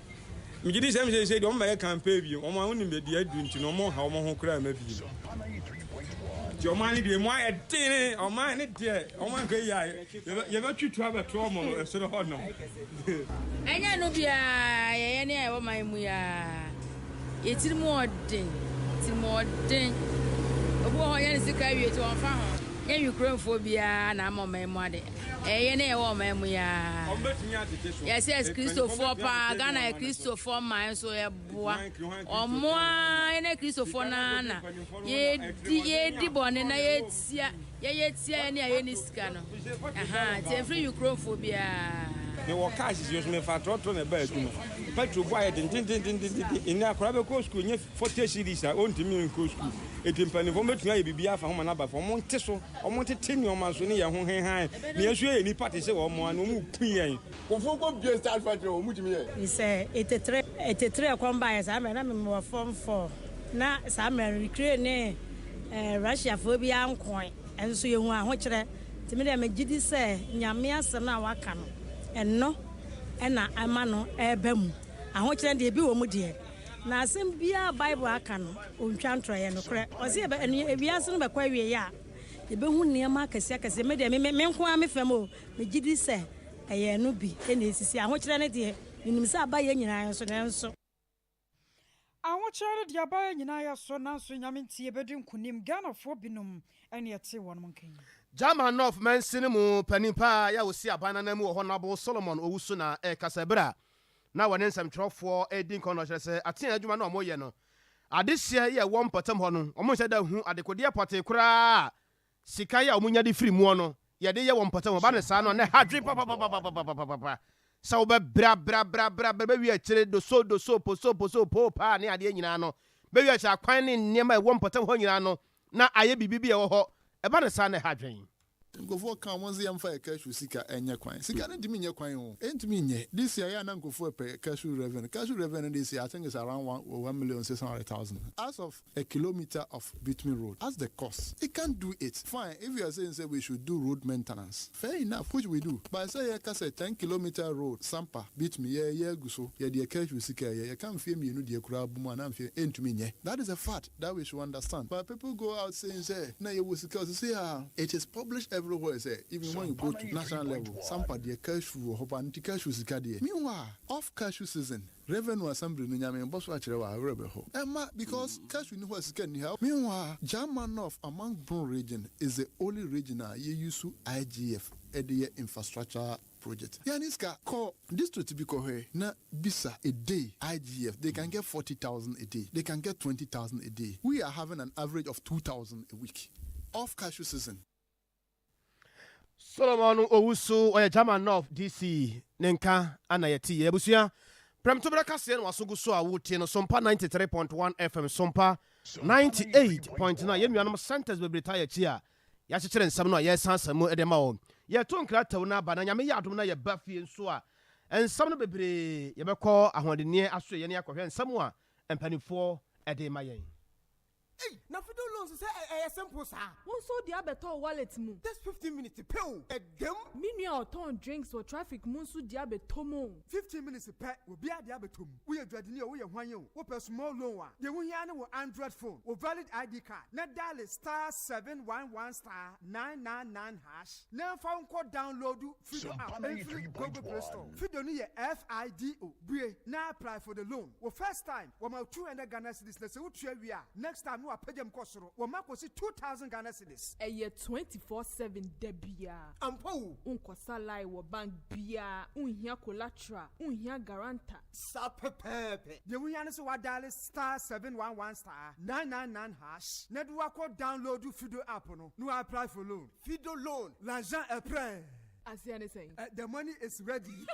Megye di sɛ seesei deɛ wɔmmɛyɛ campaign bio. Wɔn a wonim baabi aduru nti no, wɔnha wɔn ho koraa mma bio. Nti ɔman no deɛ emu ayɛ den. Ɔman no deɛ wɔn anka yi a yɛbɛtwi tu abɛto wɔn no ɛsoro hɔ nom. Ɛnyɛ ɛno biara, ɛyɛ yɛn a yɛwɔ man mu yi ara. Yɛn tirim ɔden, tirim ɔden. Obi wɔ hɔ ɔnya ne sika wie nti ɔmfa ho. Nyɛ Ukrainefoɔ biara na ama ɔman mu ade. Ɛyɛ yɛn a yɛwɔ ɔman mu yi ara. Yɛsɛ yɛ Kristofoɔ paa, Ghana yɛ Kristofoɔ man nso yɛboa. Wɔn ara yɛn Kristofoɔ no ara na yɛdi yɛdi bɔne na yɛtia yɛyɛ tia yɛn a yɛnni sika no. Ahaa, nti ɛmfiri Ukrainefoɔ biara. Mewɔ kaa sisi nso mefa trɔtrɔ na ɛba adwuma. Petrol bo ayɛ dendendendenden. Nnɛ akwadaa bɛkɔ sukuu nyɛ 40 cedis a ɔntumi nkɔ sukuu. Enti mpanimfoɔ bɛtumi ayɛ biribi afa ho ma no aba fam. Wɔnte so, wɔntete nneɛma so ne yɛn ho henhan. Na yɛn nso yɛyɛ nnipa te sɛ wɔn a, na wɔreku yɛn. Nkurɔfoɔ kɔ bue stars factory a wɔn tumi yɛ. Sɛ etetre etetre ɛkɔm baeɛ saa mmerɛ na me wɔ form four na saa mmerɛ no Ukraine ne eh, Russia foɔ biara nkoe nso yɛhu ahokyerɛ nti me deɛ me gye di sɛ Nyame asɛm no a waka no ɛno ɛna ɛma no ɛba mu ahokyerɛ deɛ ebi wɔ mu deɛ na asɛm biara Bible aka no ɔntwa ntorɔ ɛyɛ nokorɛ ɔse yɛbɛ ɛne ewiase no bɛkɔ awieɛ a yɛbɛhu nneɛma akɛseɛ akɛseɛ me deɛ me me nko ara me fam o Megye di sɛ ɛyɛ ɛno bi na esisi. Ahokyerɛ no deɛ, menim sɛ aba yɛn nyinaa yɛn so, nanso. Ahokyerɛ no deɛ aba yɛn nyinaa yɛn so, nanso Nyame nti yɛbɛdi nkonim. Ghanafoɔ binom ne ɛte wɔnom nka yi. German North mansini mu panin paa a ɔsi aban no ananmu wɔ hɔ Nabo Solomon Owusu na ɛrekasa bere a na wɔne nsɛmtwerɛfoɔ redi nkɔmmɔ na ɔkyerɛ sɛ atea adwuma no a wɔyɛ no adehyeɛ yi a ɛwɔ mpɔtam hɔ no wɔnhyɛ da nhu adekodeɛ pɔtee koraa a Sika yi a wɔnya de firi muɔ no, yɛde yɛ wɔ mpɔtam hɔ. Ɛba no saa no a, na ɛha adwene papapapapapapapa sɛ wobɛbrɛ-brɛ-brɛ-brɛ bɛwie akyire, doso, doso, poso, poso, poo, paa ne adeɛ nyinaa no, bɛwie akyire akwan ne nneɛma a ɛwɔ mpɔtam hɔ nyinaa no, na ayɛ biribi bi a ɛwɔ hɔ. Ɛba no saa na ɛha adwene. Nkurɔfoɔ ka wɔn sɛ yɛmfa yɛ cashew sika nyɛ kwan. Sika no ntumi nyɛ kwan o. Ɛntumi nyɛ. This year yɛ a na nkurɔfoɔ pɛ cashew revenue. Cashew revenue this year I think it's around 1,600,000. As of a kilometer of bitumen road, as the cost, it can't do it. Fine, if you are saying sɛ we should do road maintenance, fair enough, which we do. But sɛ yɛka sɛ 10 kilometer road, Sampa, bitumen, yɛyɛ agu so, yɛde yɛ cashew sika yɛ, yɛka mfeɛ mmienu deɛ koraa bom a na mfeɛ ɛntumi nyɛ. That is a fact that we should understand. But people go out saying sɛ na yɛwɔ sika sɛ ah, it is published everywhere sɛ even when you go to national level, Sampa deɛ cashew wɔ hɔ pa nti cashew sika deɛ. Meanwhile, off cashew season, revenue assembly no nyame mbɔ so akyerɛ wɔ awerɛ bɛ hɔ ɛma because cashew ni hɔ a sika ni ha. Meanwhile, Jaman North among Bono region is the only region a yɛ use IGF ɛde yɛ infrastructure project. Yani sika kɔ district bi kɔ hɔ na bisa a day IGF, they can get 40,000 a day, they can get 20,000 a day. We are having an average of 2,000 a week off cashew season. Solomon Owusu, ɔyɛ Jaman North DC, ne nka ana yɛte yɛ. Abusua, prɛmtoberɛ kaseɛ no waso gu so a wotie no, Sompa 93.1 FM, Sompa 98.9. Yɛn nuanom centers bebree ta yɛkyi a yɛakyekyere nsɛm no a yɛresan mu de ma wɔn. Yɛto nkrataw no aba na Nyame yɛ adom na yɛba fie nso a, nsɛm no bebree yɛbɛkɔ ahoɔdenneɛ aso yɛne akɔhwɛ nsɛm a mpanimfoɔ de ma yɛn. Hey, na Fido loans sɛ ɛyɛ simple saa. Wọn nso de abɛtɔ wo wallet mu. Just 15 minutes pɛ o, ɛdɛm. Me nua a ɔtɔn drinks wɔ traffic mu nso de abɛtɔ mu. 15 minutes pɛ, obiara de abɛtɔ mu. Woyɛ dwadini o, woyɛ hwan o, wopɛ small loan a, deɛ wohia ne wɔ Android phone, wo valid ID card na dial *711*999# na mfa wo nkɔ download Fido app ɛmfiri Google Play Store. Fido no yɛ Fido. Bue na apply for the loan. Wo first time, wɔma 200 Ghana cedis, na sɛ wotua wie a, next time no wapagya mu kɔ soro, wɔma kɔsi 2,000 Ghana cedis. Ɛyɛ 24/7 da biara. Ampa o. Nkɔsa line wɔ bank biara, nhia collateral, nhia guarantor. Saa pɛpɛɛpɛ. Deɛ wohia ne sɛ wadial *711*999# na de wakɔ download Fido app no na wa apply for loan. Fido loan, l'argent est prêt. Aseɛ ne sɛn? The money is ready.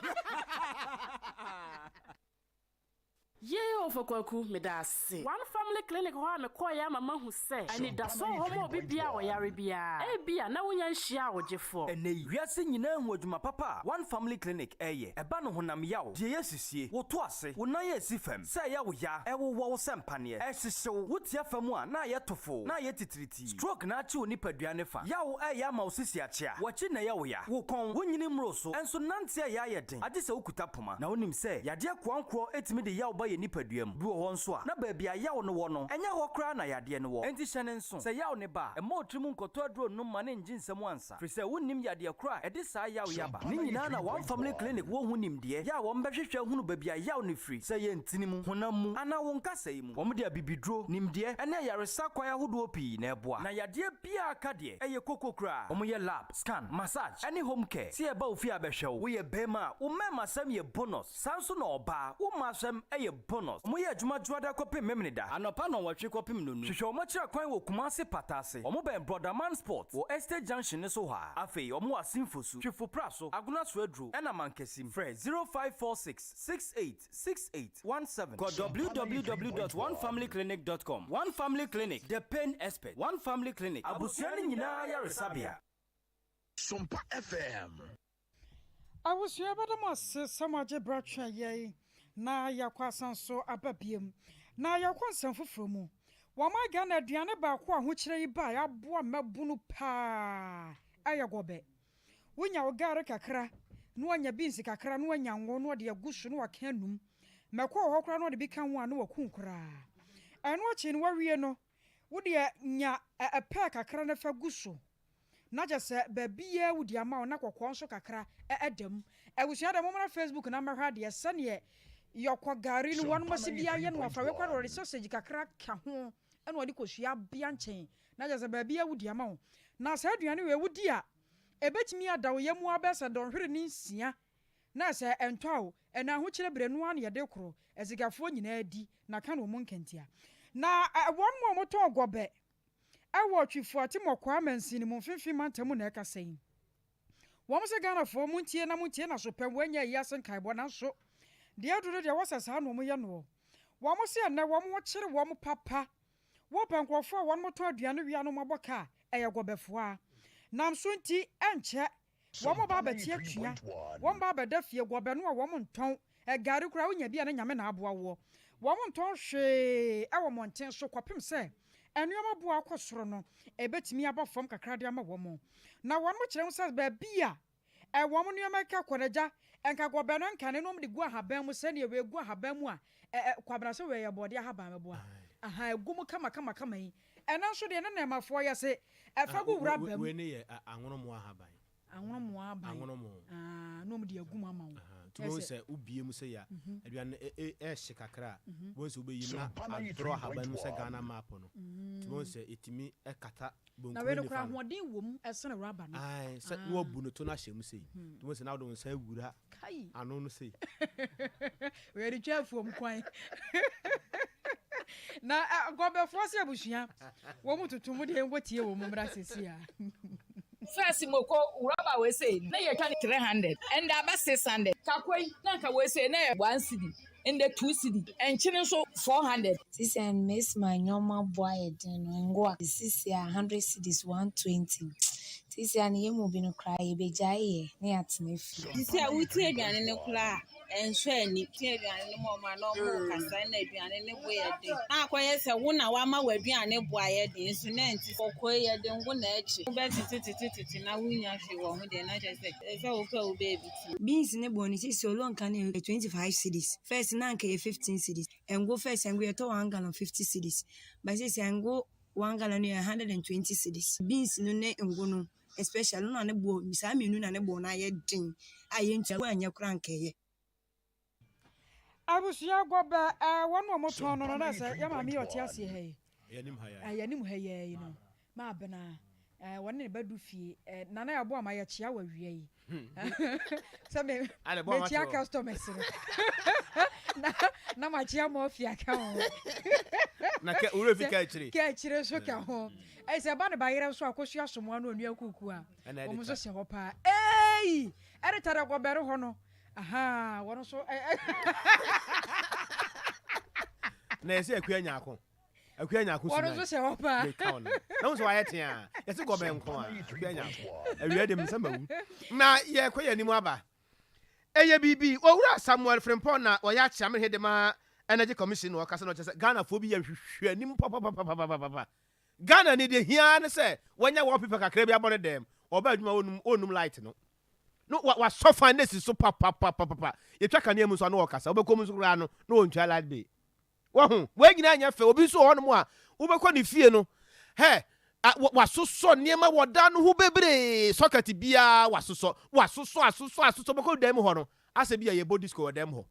Yee, ɔfɔ meda ase. One Family Clinic hɔ a mekɔɔyɛ ama mahu sɛ anidaso wɔ hɔ ma obi bia a ɔyare biara ebia na wonya nhyia a wɔgyefoɔ. Ɛnɛ yi wiase nyinaa hu adwuma papa a One Family Clinic ɛyɛ. Ɛba no honam yaw deɛ, yɛ sisie, woto ase, wo nan yɛ asi fam sɛ ɛyɛ wo ya, ɛwowɔ wo sɛ mpaneɛ, ɛhyehyew, wotia fam a na ayɛ tofo na ayɛ titiritii, stroke na akye wo nipadua ne fa yaw, ɛyɛ ama wo sisi akyea, wɔkyi na ɛyɛ wo ya, wo kɔn wonyini mmoro so, ɛnso nante a ɛyɛ ayɛ den agye sɛ wokuta poma. Na wonim sɛ yadeɛ koankorɔ ɛtumi de yaw ba yɛ nipadua mu bi wɔ hɔ nso a, na baabi a yaw no wɔ no, ɛnyɛ hɔ koraa na yadeɛ no wɔ. Enti hyɛ ne nso sɛ yaw ne ba a, ɛma ɔtiri nkɔtɔ aduro nom ma ne ngye nsɛm ansa, firi sɛ wonnim yadeɛ koro a ɛde saa yaw yaba ne nyinaa. Na One Family Clinic wɔ ho nimdeɛ yɛ a wɔn bɛhwehwɛ hunu baabi a yaw ne firi, sɛ yɛ ntini mu, honam mu anaa wo nkasa yi mu. Wɔn de abibiduro nimdeɛ ne ayaresa kwan ahodoɔ pii na ɛboa na yadeɛ biara ka deɛ ɛyɛ koko koraa. Wɔn yɛ lab, scan, massage ɛne home care. Sɛ yɛba wo fie abɛhwɛ wo, woyɛ bɛrima a, wo mmarima asɛm yɛ bonus, saa nso na ɔbaa wo mma asɛm ɛyɛ bonus. Wɔn yɛ adwuma dwoada kɔpem Memeneda anɔpa 8 kɔpem 5. Hwehwɛ wɔn akyerɛ kwan wɔ Kumase Patase. Wɔn bɛn Brɔdaman Sport wɔ Estate Junction ne so hɔ a. Afei wɔn wɔ Asimfosu, Twifo Praso, Agona so aduro ɛna Mankasim. Frɛ 0546 68 68 17. Kɔ www.onefamilyclinic.com. One Family Clinic, the pain expert. One Family Clinic, abusua no nyinaa yaresabea. Sompa FM. Abusua, bɛda mo ase sɛ mo agye berɛ atwe yɛn na yɛakɔ asan so aba biam na yɛkɔ nsɛm foforɔ mu. Wɔma Ghana aduane baako a ahokyerɛ yi ba a yɛaboa mmabunu paa ɛyɛ gɔbɛ. Wonya wo gari kakra na wanya beans kakra na wanya ngo na wɔde agu so na waka anum mɛkɔ wɔ hɔ koraa na wɔde bi ka ho a na wakum koraa. Ɛno akyi no, wawie no, wodeɛ nya ɛpɛɛ kakra na fa gu so na kyɛ sɛ baabiaa wodi ama wo na kɔkɔɔ nso kakra ɛda mu. Abusua dɛ, mommra Facebook na mmɛhwɛ adeɛ sɛneɛ yɔkɔ gari no wɔnom ase bi ayɛ no. Afa wekɔ wɔde sausage kakra ka ho ɛna wɔde kosua abea nkyɛn na kyɛ sɛ baabiaa wodi ama wo. Na saa aduane wei wodi a, ɛbɛtumi ada wo yam abɛɛ sɛ dɔnhwere ne 6 na sɛ ɛntɔ a wo ɛna ahokyerɛ berɛ no ara na yɛde koro asikafoɔ nyinaa di na ka na ɔmo nkantia na wɔn mu a wɔtɔn gɔbɛ ɛwɔ Twifo Atimmɔkɔa mansini mu, Mfimfini mantam na ɛkasa yi, wɔn sɛ Ghanafoɔ montie na montie na so pɛ wɔanya yi ase nkaebɔ. Nanso deɛ aduro deɛ wɔsɛ saa na wɔn yɛ noɔ. Wɔn sɛ ɛnɛ wɔn kyere wɔn papa wɔpɛ nkurɔfoɔ a wɔn tɔn aduane wia no wɔabɔ kaa. ɛyɛ gɔbɛfoa. Nam so nti ɛnkyɛ wɔn ba abɛte atua, wɔn ba abɛda fie, gɔbɛ no a wɔn ntɔn, gari koraa wonya bi a na Nyame na aboa woɔ. Wɔn ntɔn hwee wɔ mmɔnten so kɔpem sɛ nnoɔma boɔ akɔ soro no ɛbɛtumi aba fam kakra de ama wɔn. Na wɔn kyerɛ ho sɛ baabi a Ɛwɔ mo nneɛma ɛka kɔ n'agya nka kɔ bɛ no nka ne nom de gu ahaban mu sɛdeɛ wei gu ahaban mu a ɛ ɛ Kwabena sɛ wei yɛ bɔɔdeɛ ahaban mɛboa ahaa ɛgu mu kama kama kama yi ɛno nso deɛ ne nɛɛmafoɔ yɛ se ɛfa gu wura ba mu. Wei ne yɛ anwonomoa ahaban. Anwonomoa ahaban. Anwonomo. Aa na wɔn de agu mu ama wo. Nti wobɛhu sɛ wobie mu sɛ ya aduane no ɛɛhye kakra a wobɛhu sɛ wobɛyi mu na adorɔ ahaban no mu sɛ Ghana map no nti wobɛhu sɛ ɛtumi kata Bonkum Na wei no koraa ahoɔden wɔ mu ɛsene rubber no. Ae, sɛ na wabu no to no ahyɛ mu sei. Nti wohu sɛ na wode wo nsa awura ano no sei. Wei de twa afuom kwan. Na gɔbɛfoɔ sɛ abusua, wɔn mu tutu mu deɛ nkɔ tie wɔn mu mmra sɛsi a. First moko rubber wei sei na yɛtwa no 300 ɛndɛ aba 600. Kakwa yi na nka wei sei na yɛ 1 cedi Ndɛ 2 cedi, nkyene nso 400. Sisi a mesi ma nneɛma bo ayɛ den no, ngo a sisi a 100 cedis, 120. Sisi a no yɛn mu binom koraa yɛbɛgyae yɛ na yɛatena fie. Sisi a wote aduane no koraa a, ɛnsɔ ani. Wote aduane no ma wɔn a, na wɔrekasa na aduane no bo yɛ den. Na akɔyɛ sɛ wo na woama w'aduane bo ayɛ den nso na ɛnte saa. Kɔkɔɔ yi, yɛde ngo na ɛkye. Wobɛtetetetetete na wonnya hwee wɔ ho deɛ, na kyerɛ sɛ ɛsɛ sɛ wopɛ wo baabi tena. Beans ne bɔ no sisi olonka no yɛ 25 cedis first na anka ɛyɛ 15 cedis ngo first ngo yɛtɔ one gallon 50 cedis but sisi ngo one gallon no yɛ 120 cedis beans no ne ngo no especially no na ne boɔ saa mmienu na ne boɔ no ayɛ den a yɛntua woanyɛ koraa anka ɛyɛ. Abusua gɔbɛ ɛɛ wɔn a wɔtɔn no no na sɛ yɛ maame yɛ ɔte aseɛ ha yi ɛyɛ anim ha yi yi no maa bena ɛɛ wɔne ne ba du fie ɛɛ nana yɛ aboa ma yɛkyea wɔ awia yi sɛ me mekyea customers no na na makyea mɔfi aka ho na kɛ wura fi ka akyire ka akyire nso ka ho ɛyɛ sɛ ɛba ne ba yerɛ nso akosua somoa no onua kuku a wɔn nso hyɛ hɔ paa ɛɛyi ɛde tare gɔbɛre hɔ no Ahaa, wɔn nso ɛ ɛ. Na yɛsɛ akua nyaako. Akua nyaako sunan. Wɔn nso hyɛ hɔ paa. Meka wɔn. Na wɔn nso wɔayɛ tea. Yɛsɛ gɔbɛn nko a. Akua nyaako. Awia de msɛ mawu. Na yɛkɔ yɛn anim aba. Ɛyɛ biribi. Owura Samuel Frimpong na ɔyɛ akyeamehene de ma Energy Commission na ɔkasa na ɔkyerɛ sɛ Ghanafoɔ bi yɛ nhwehwɛanim papapapapapa. Ghana ni deɛ hia ara ne sɛ wanya wallpaper kakra bi abɔ ne dɛm. Ɔba adwuma ɔnum ɔnum light no. No wa wasɔ fan no asi so papapapapa. Yɛtwa kanea mu nso a na ɔkasa. Wobɛkɔ mu nso koraa no na ɔntua light bill. Wahu? Wei nyinaa nyɛ fɛ. Obi nso wɔ hɔnom a wobɛkɔ ne fie no, hɛ, wasosɔ nneɛma wɔ dan no ho bebree. Socket biara wasosɔ. Wasosɔ, asosɔ, asosɔ. Wobɛkɔ dan mu hɔ no, asɛ bi a yɛbɔ disco wɔ dan mu hɔ.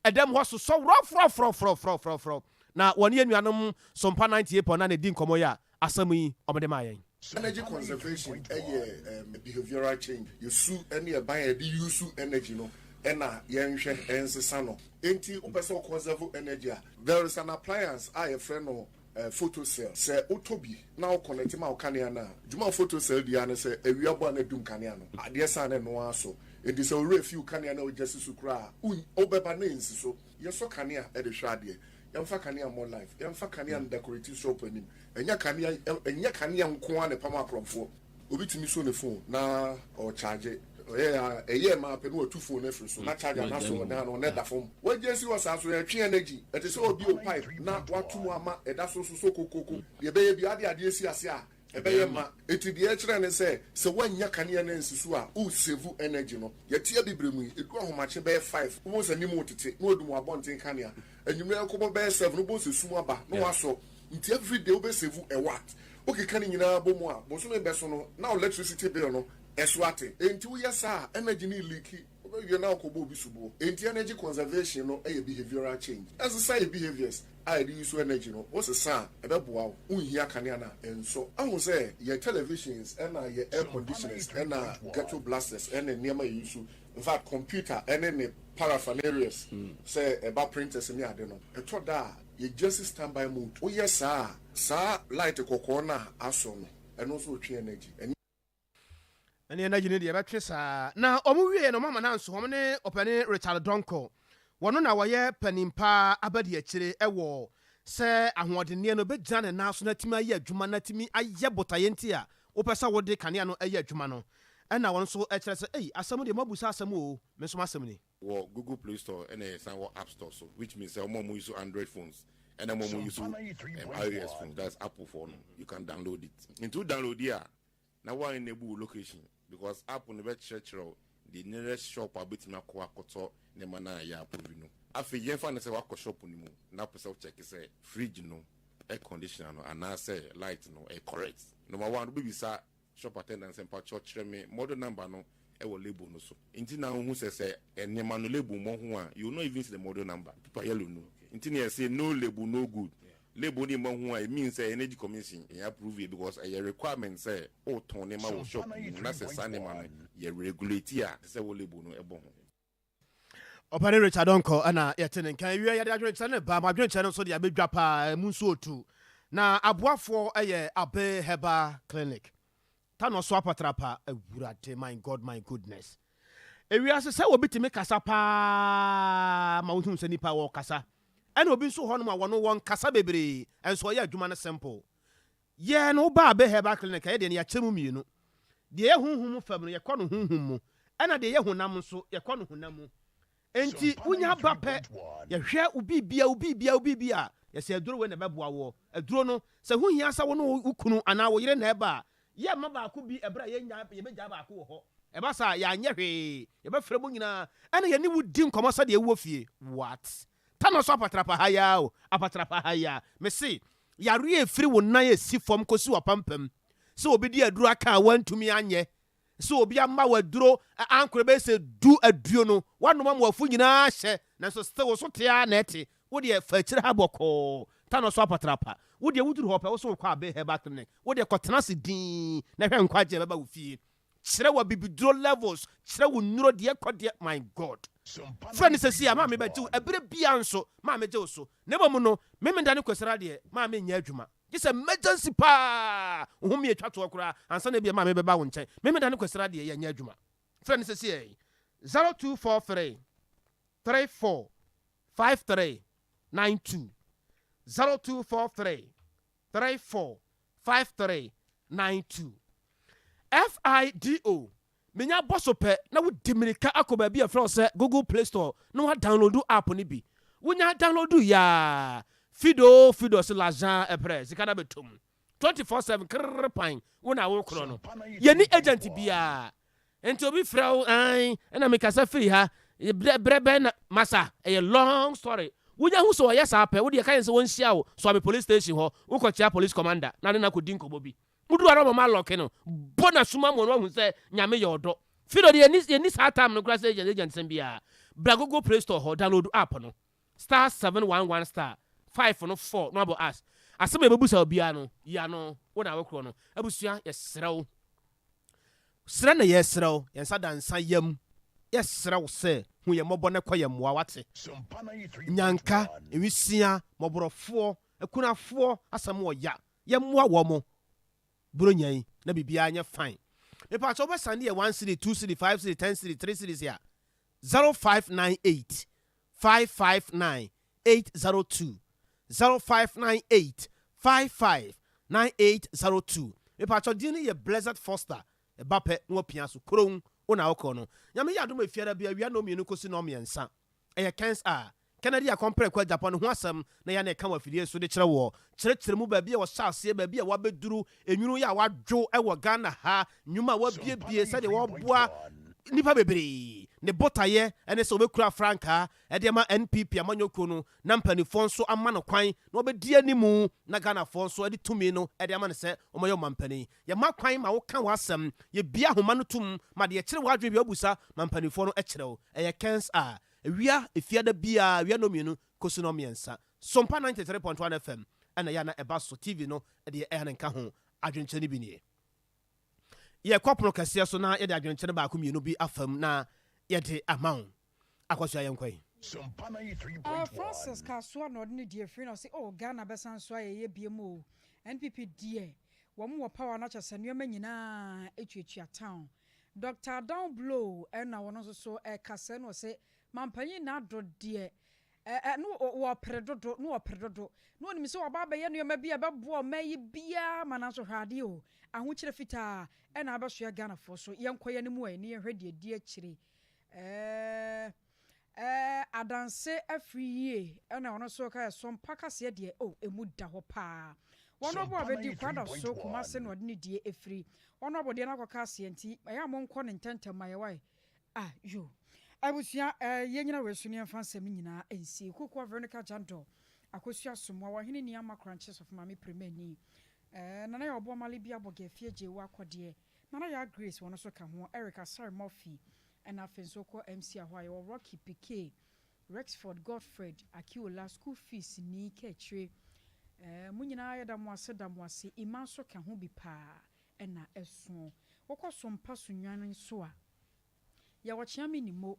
Ɛdan mu hɔ sosɔ worɔworɔworɔworɔworɔworɔ. Na wɔne yɛn nuanom Sompa 98.9 di nkɔmmɔ yi a asɛm yi wɔde maa yɛn. Energy conservation yɛ behavioural change, yɛ su ne ɛban a yɛde use energy no na yɛnhwɛ nsesa no. Enti wopɛ sɛ wo conserve energy a, there is an appliance a yɛfrɛ no photocell. Sɛ wotɔ bi na wo connect ma wo kanea no a, dwuma a photocell di ara ne sɛ awia bɔ a na adum kanea no, adeɛ sa a na ɛno ara sɔ. Enti sɛ wo werɛ fi wo kanea no a wogya si so koraa a, wobɛba na ɛnsi so. Yɛsɔ kanea de hwɛ adeɛ. Yɛmfa kanea mmɔ life. Yɛmfa kanea ndecorate shop anim. Ɛnyɛ kanea ɛnyɛ kanea nko ara na ɛpam akorɔmfoɔ. Obi tumi sɔ ne phone na ɔrecharge. Ɔyɛɛ a ɛyɛɛ maa pɛ na watu phone no afiri so na charger no asɔ ɔdan no na ɛda fam. Wagye asi hɔ saa so ɛtwe energy. Ɛte sɛ obi o pipe na wato mu ama ɛda so sosɔ kokoko. Deɛ ɛbɛyɛ biara ade adeɛ si ase a Ɛbɛyɛ ma. Enti deɛ ɛkyerɛ ne sɛ, sɛ woannya kanea no ansi so a, woresevu energy no. Yɛte Abibire mu yi, ɛdu ahomakye bɛyɛ five, wobɛhu sɛ anim retete, na wɔadum w'abɔnten kanea. Anwummerɛ ɛrekɔbɔ bɛyɛ seven, wobɛhu sɛ sum aba, na wɔasɔ. Nti everyday wobɛsevu a watt. Wokeka ne nyinaa bɔ mu a, bosome bɛso no, na wo electricity bill no, ɛso ate. Enti woyɛ saa a, energy no releaki. Wobɛwie na wokɔbɔ obi soboɔ. Enti energy conservation no yɛ behavioural change. Ɛnsesa yɛ behaviours a yɛde use energy no. Wosesa a, ɛbɛboa wo. Wonhia kanea no a, ɛnsɔ. Ahu sɛ yɛn televisions ɛna yɛn air conditioners ɛna ghetto blasters ɛne nneɛma a yɛ use, in fact computer ɛne ne paraphernalias sɛ ɛba printers ne ade no, ɛtɔ da a yɛgya si standby mode. Woyɛ saa a, saa light kɔkɔɔ no a asɔ no, ɛno nso retwe energy. Ɛnyɛ. Ɛne energy no deɛ ɛbɛtwe saa. Na wɔn wieɛ no wɔn ama no anso wɔn ne ɔpanin Richard Donkor. Wɔno na wɔyɛ panin paa abadiakyire wɔ sɛ ahoɔdenneɛ no bɛgyina ne nan so na atumi ayɛ adwuma na atumi ayɛ botaeɛ nti a wopɛ sɛ wode kanea no yɛ adwuma no. Ɛna wɔn nso kyerɛ sɛ, Ei, asɛm deɛ moabusa asɛm oo, me nso m'asɛm ni. Wɔ Google Play Store ɛna yɛsan wɔ App Store so which means sɛ wɔn a wɔn use Android phones ɛna wɔn a wɔn use um, iOS phones that's Apple foɔ no you can download it. Nti wo download yi a na wo enable wo location because app no bɛkyerɛkyerɛ wo the nearest shop a wobɛtumi akɔ akɔtɔ nneɛma no a yɛ approve no. Afei yɛmfa no sɛ woakɔ shop no mu na wopɛ sɛ wo check sɛ fridge no, air conditioner no anaasɛ light no ɛyɛ correct. Number one wobɛbisa Shop attendant sɛ, Mpakyɛw kyerɛ me model number no wɔ label no so. Nti na wohu sɛ sɛ nneɛma no label mmɔ ho a, you will not even see the model number. Paper yellow no. Nti na yɛse no label no good. Label no mmɔ ho a, it means sɛ Energy Commission yɛn approve yɛ because ɛyɛ requirement sɛ wotɔn nneɛma wɔ shop mu na sɛ saa nneɛma no yɛ regulate a, ɛsɛ sɛ wo label no bɔ ho. Ɔpanin Richard Donkor na yɛte ne nka. Awia yɛde adwenkyerɛ no ba, ma adwenkyerɛ no nso de abɛdwa paa, ɛmu nso otu. Na aboafoɔ yɛ Abe Herbal Clinic. Tano so apatrapa, Awurade, my God, my goodness. Ewiase sɛ obi tumi kasa paa ma wohu sɛ nipa wɔkasa. Ɛna obi nso hɔnom a wɔno wɔnkasa bebree, nso ɔyɛ adwuma no simple. Yɛn no woba Abe Herbal Clinic a, yɛ deɛ no yɛakyɛ mu mmienu. Deɛ ɛyɛ honhom mu fam no, yɛkɔ no honhom mu, ɛna deɛ ɛyɛ honam nso, yɛkɔ no honam mu. Enti wonya ba pɛ, yɛhwɛ wo biribia, wo biribia, wo biribia a, yɛsɛ aduro wei na ɛbɛboa woɔ. Aduro no, sɛ ho hia sɛ wo ne wo kunu anaa wo yere na ɛba a, yɛmma baako bi ɛberɛ a yɛnnya, yɛbɛgyaa baako wɔ hɔ. Ɛba saa a, yɛanyɛ hwee. Yɛbɛfrɛ mo nyinaa, ɛna yɛne wo di nkɔmmɔ sɛdeɛ wowɔ fie. What? Tano so apatrapa ha yi ara o, apatrapa ha yi ara. Mese, yareɛ a ɛfiri wo nan a ɛsi fam kɔsi w'apampam, sɛ obi de aduro aka a woantumi anyɛ, sɛ obi ama wo aduro ankorɛ bɛyɛ sɛ du aduonu, woanom ama w'afu nyinaa ahyɛ, nanso still wo so te ara na ɛte, wo deɛ fa akyire ha bɔkɔɔ, Tano so apatrapa. Wo deɛ woduru hɔ pɛ, wo so wokɔ Abbey Herbal Clinic, wo deɛ kɔtena ase dinn na hwɛ nkwagyeɛ a ɛbɛba wo fie. Kyerɛ wo abibiduro levels, kyerɛ wo nnuro deɛ ɛkɔ deɛ, my God. Frɛ no sɛsi a maame bɛgye wo, ɛberɛ biara nso maame gye wo so. Na mmom no, Memenda ne Kwasira deɛ maame nyɛ adwuma. Gye sɛ emergency paa, wo ho mmietwa toɔ koraa ansa na ebia maame bɛba wo nkyɛn. Memenda ne Kwasira deɛ yɛnyɛ adwuma. Frɛ no sɛsi ɛyi, 0243 34 53 92, 0243 34 53 92. FIDO, Menya bɔ so pɛ na wodi mmirika akɔ baabi a yɛfrɛ hɔ sɛ Google Play Store na woadownload app no bi. Wonya download yɛ a, Fido Fido se l'argent est prêt, sika no abɛtɔ mu. 24/7 krrr pan, wo na wokorɔ no. Yɛnni agent biara. Nti obi frɛ wo ae ɛna mekasa firi ha brɛ brɛ bɛn na masa ɛyɛ long story wonya hu sɛ ɔyɛ saa pɛ wodeɛ ka yɛn sɛ wɔnhyia wo Suame police station hɔ wokɔkyea police commander na ne no akɔdi nkɔmmɔ bi woduru hɔ na wɔma lɔke no bɔ n'asom ama no wahu sɛ Nyame yɛ ɔdɔ Fido deɛ yɛnni yɛnni saa time no koraa sɛ agent agent sɛm biara bra Google Play Store hɔ download app no star 711 star 5 no 4 na wabɔ as asɛm a yɛbɛbusa obiara no yi ano wo na wokorɔ no abusua yɛsrɛ wo Srɛ na yɛsrɛ wo, yɛn nsa da nsa yam, yɛsrɛ wo sɛ hu yɛn mmɔbɔ na kɔ yɛn mmoa, wate? Nyanka, nwisiaa, mmɔborɔfoɔ, akunafoɔ asɛm wɔ ya, yɛmmoa wɔn Buronya yi na biribiara nyɛ fine. Mepakyɛ wobɛsane yɛ one cedi, two cedi, five cedi, ten cedi, three cedis a, 0598 559 802 0598 55 9802 Mepakyɛw din no yɛ Blessed Foster ɛba pɛ na wapia so kronn wo na wokɔ no Nyame yɛ adom a efiada bi awia nnɔnmienu kosi nnɔnmiɛnsa ɛyɛ Kens a Kennedy Akɔmprɛko Agyapong ne ho asɛm na yɛ na ɛka wɔ afidie so de kyerɛ woɔ kyerɛkyerɛ mu baabi a wɔhyɛ aseɛ baabi a wabɛduru enwunu yɛ a wadwo wɔ Ghana ha nnwuma a wabiebie sɛdeɛ wɔboa nnipa bebree ne botaeɛ ne sɛ wɔbɛkura frankaa de ama NPP amanyɔkuo no na mpaninfoɔ nso ama no kwan na wabɛdi animu na Ghanafoɔ nso de tumi no de ama no sɛ ɔmmɛyɛ ɔmampanin. Yɛma kwan ma woka w'asɛm, yɛbue ahoma no tom ma deɛ ɛkyere w'adwene biara wobusa ma mpaninfoɔ no kyerɛ wo. Ɛyɛ Kens a, awia, efiada biara, awia nnɔnmienu kɔsi nnɔnmiɛnsa. Sompa 93.1 FM na ɛyɛ a na ɛba so, TV no deɛ ɛyɛ a na nka ho. Adwenkyerɛ no bi nie. Yɛkɔ pono kɛseɛ so na yɛde adwenkyerɛ baako mmienu bi afa mu na yɛde ama wo. Akosua yɛnkɔ yi. Uh, Francis Kasoa na ɔde ne deɛ firi na ɔse oh Ghana bɛsan so ayɛ yɛ biem o NPP deɛ wɔn wɔ power no akyɛ sɛ nneɛma nyinaa etuatua town Doctor Down Blow ɛna wɔn nso so ɛkasa na ɔse mampanyin Nado deɛ. Ɛ, no wɔpere dodo, no wɔpere dodo. Na wɔnim sɛ wɔaba abɛyɛ nneɛma bi a ɛbɛboa ɔman yi biara ma nanso hwɛ adeɛ o, ahokyerɛ fitaa ɛna abɛsoɛ Ghanafoɔ so. Yɛnkɔ yɛn anim ɛ, na yɛnhwɛ deɛ ɛdi akyire. Ɛɛ, ɛɛ, adanse afiri yie ɛna ɔno nso ka yɛ so mpa kaseɛ deɛ o, emu da hɔ paa. Wɔn ɔbɔ a bɛdi Kwada so Kumase na ɔde ne die afiri. Wɔn ɔbɔ deɛ no akɔka aseɛ nti ɛyɛ a monkɔ ne ntɛntɛm ma yɛwae. Ah yo. Abusua eh, yɛnyina wei so ne yɛmfa nsɛm no nyinaa nsie. Kokoa Veronica Jandor, Akosua Asomoa, Wahene Ni Ama Korankye Sɔfo Maame Premani, eh, Nana Yaw Ɔboamale Bi Abɔge Afie Gyeewo Akɔdeɛ, Nana Yaa Grace wɔn nso ka ho, Eric Asare Murphy, ɛna afei nso wokɔ MC hɔ a yɛwɔ Rocky Piquet, Rexford Godfred Akiola, School Fees Ni Kaakyire, eh, mo nyinaa yɛda mo ase da mo ase, Ima nso ka ho bi paa ɛna ɛsoɔ. Wokɔ Sompa Sunyani nso a, Yɛwɔ Kyeame Nimo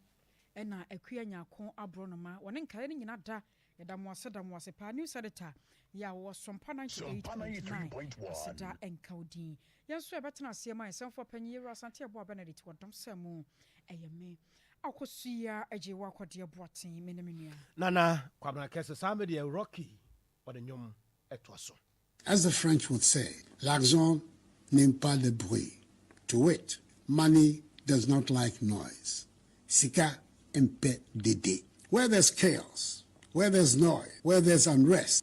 ɛna Akua Nyarko Aborɔnoma. Wɔne nkaeɛ no nyina da. Yɛda mo ase da mo ase paa. News Editor yɛ a wɔwɔ Sompa 98.9 aseda nka wo din. Yɛn nso yɛbɛtena aseɛ ma yɛn sɛmfoɔ panyin Yɛwura Asante Aboah Benedict wɔ dɔm sɛ mu. Ɛyɛ me Akosua Agyei Wakɔdeɛ Boateng me ne me nua. Nana Kwabena Kɛse saa me deɛ Rocky ɔde nnwom toa so. As the French would say, l'argent n'aime pas le bruit. To wit, money does not like noise. Sika mpɛ dede. Where there's chaos, where there's noise, where there's unrest,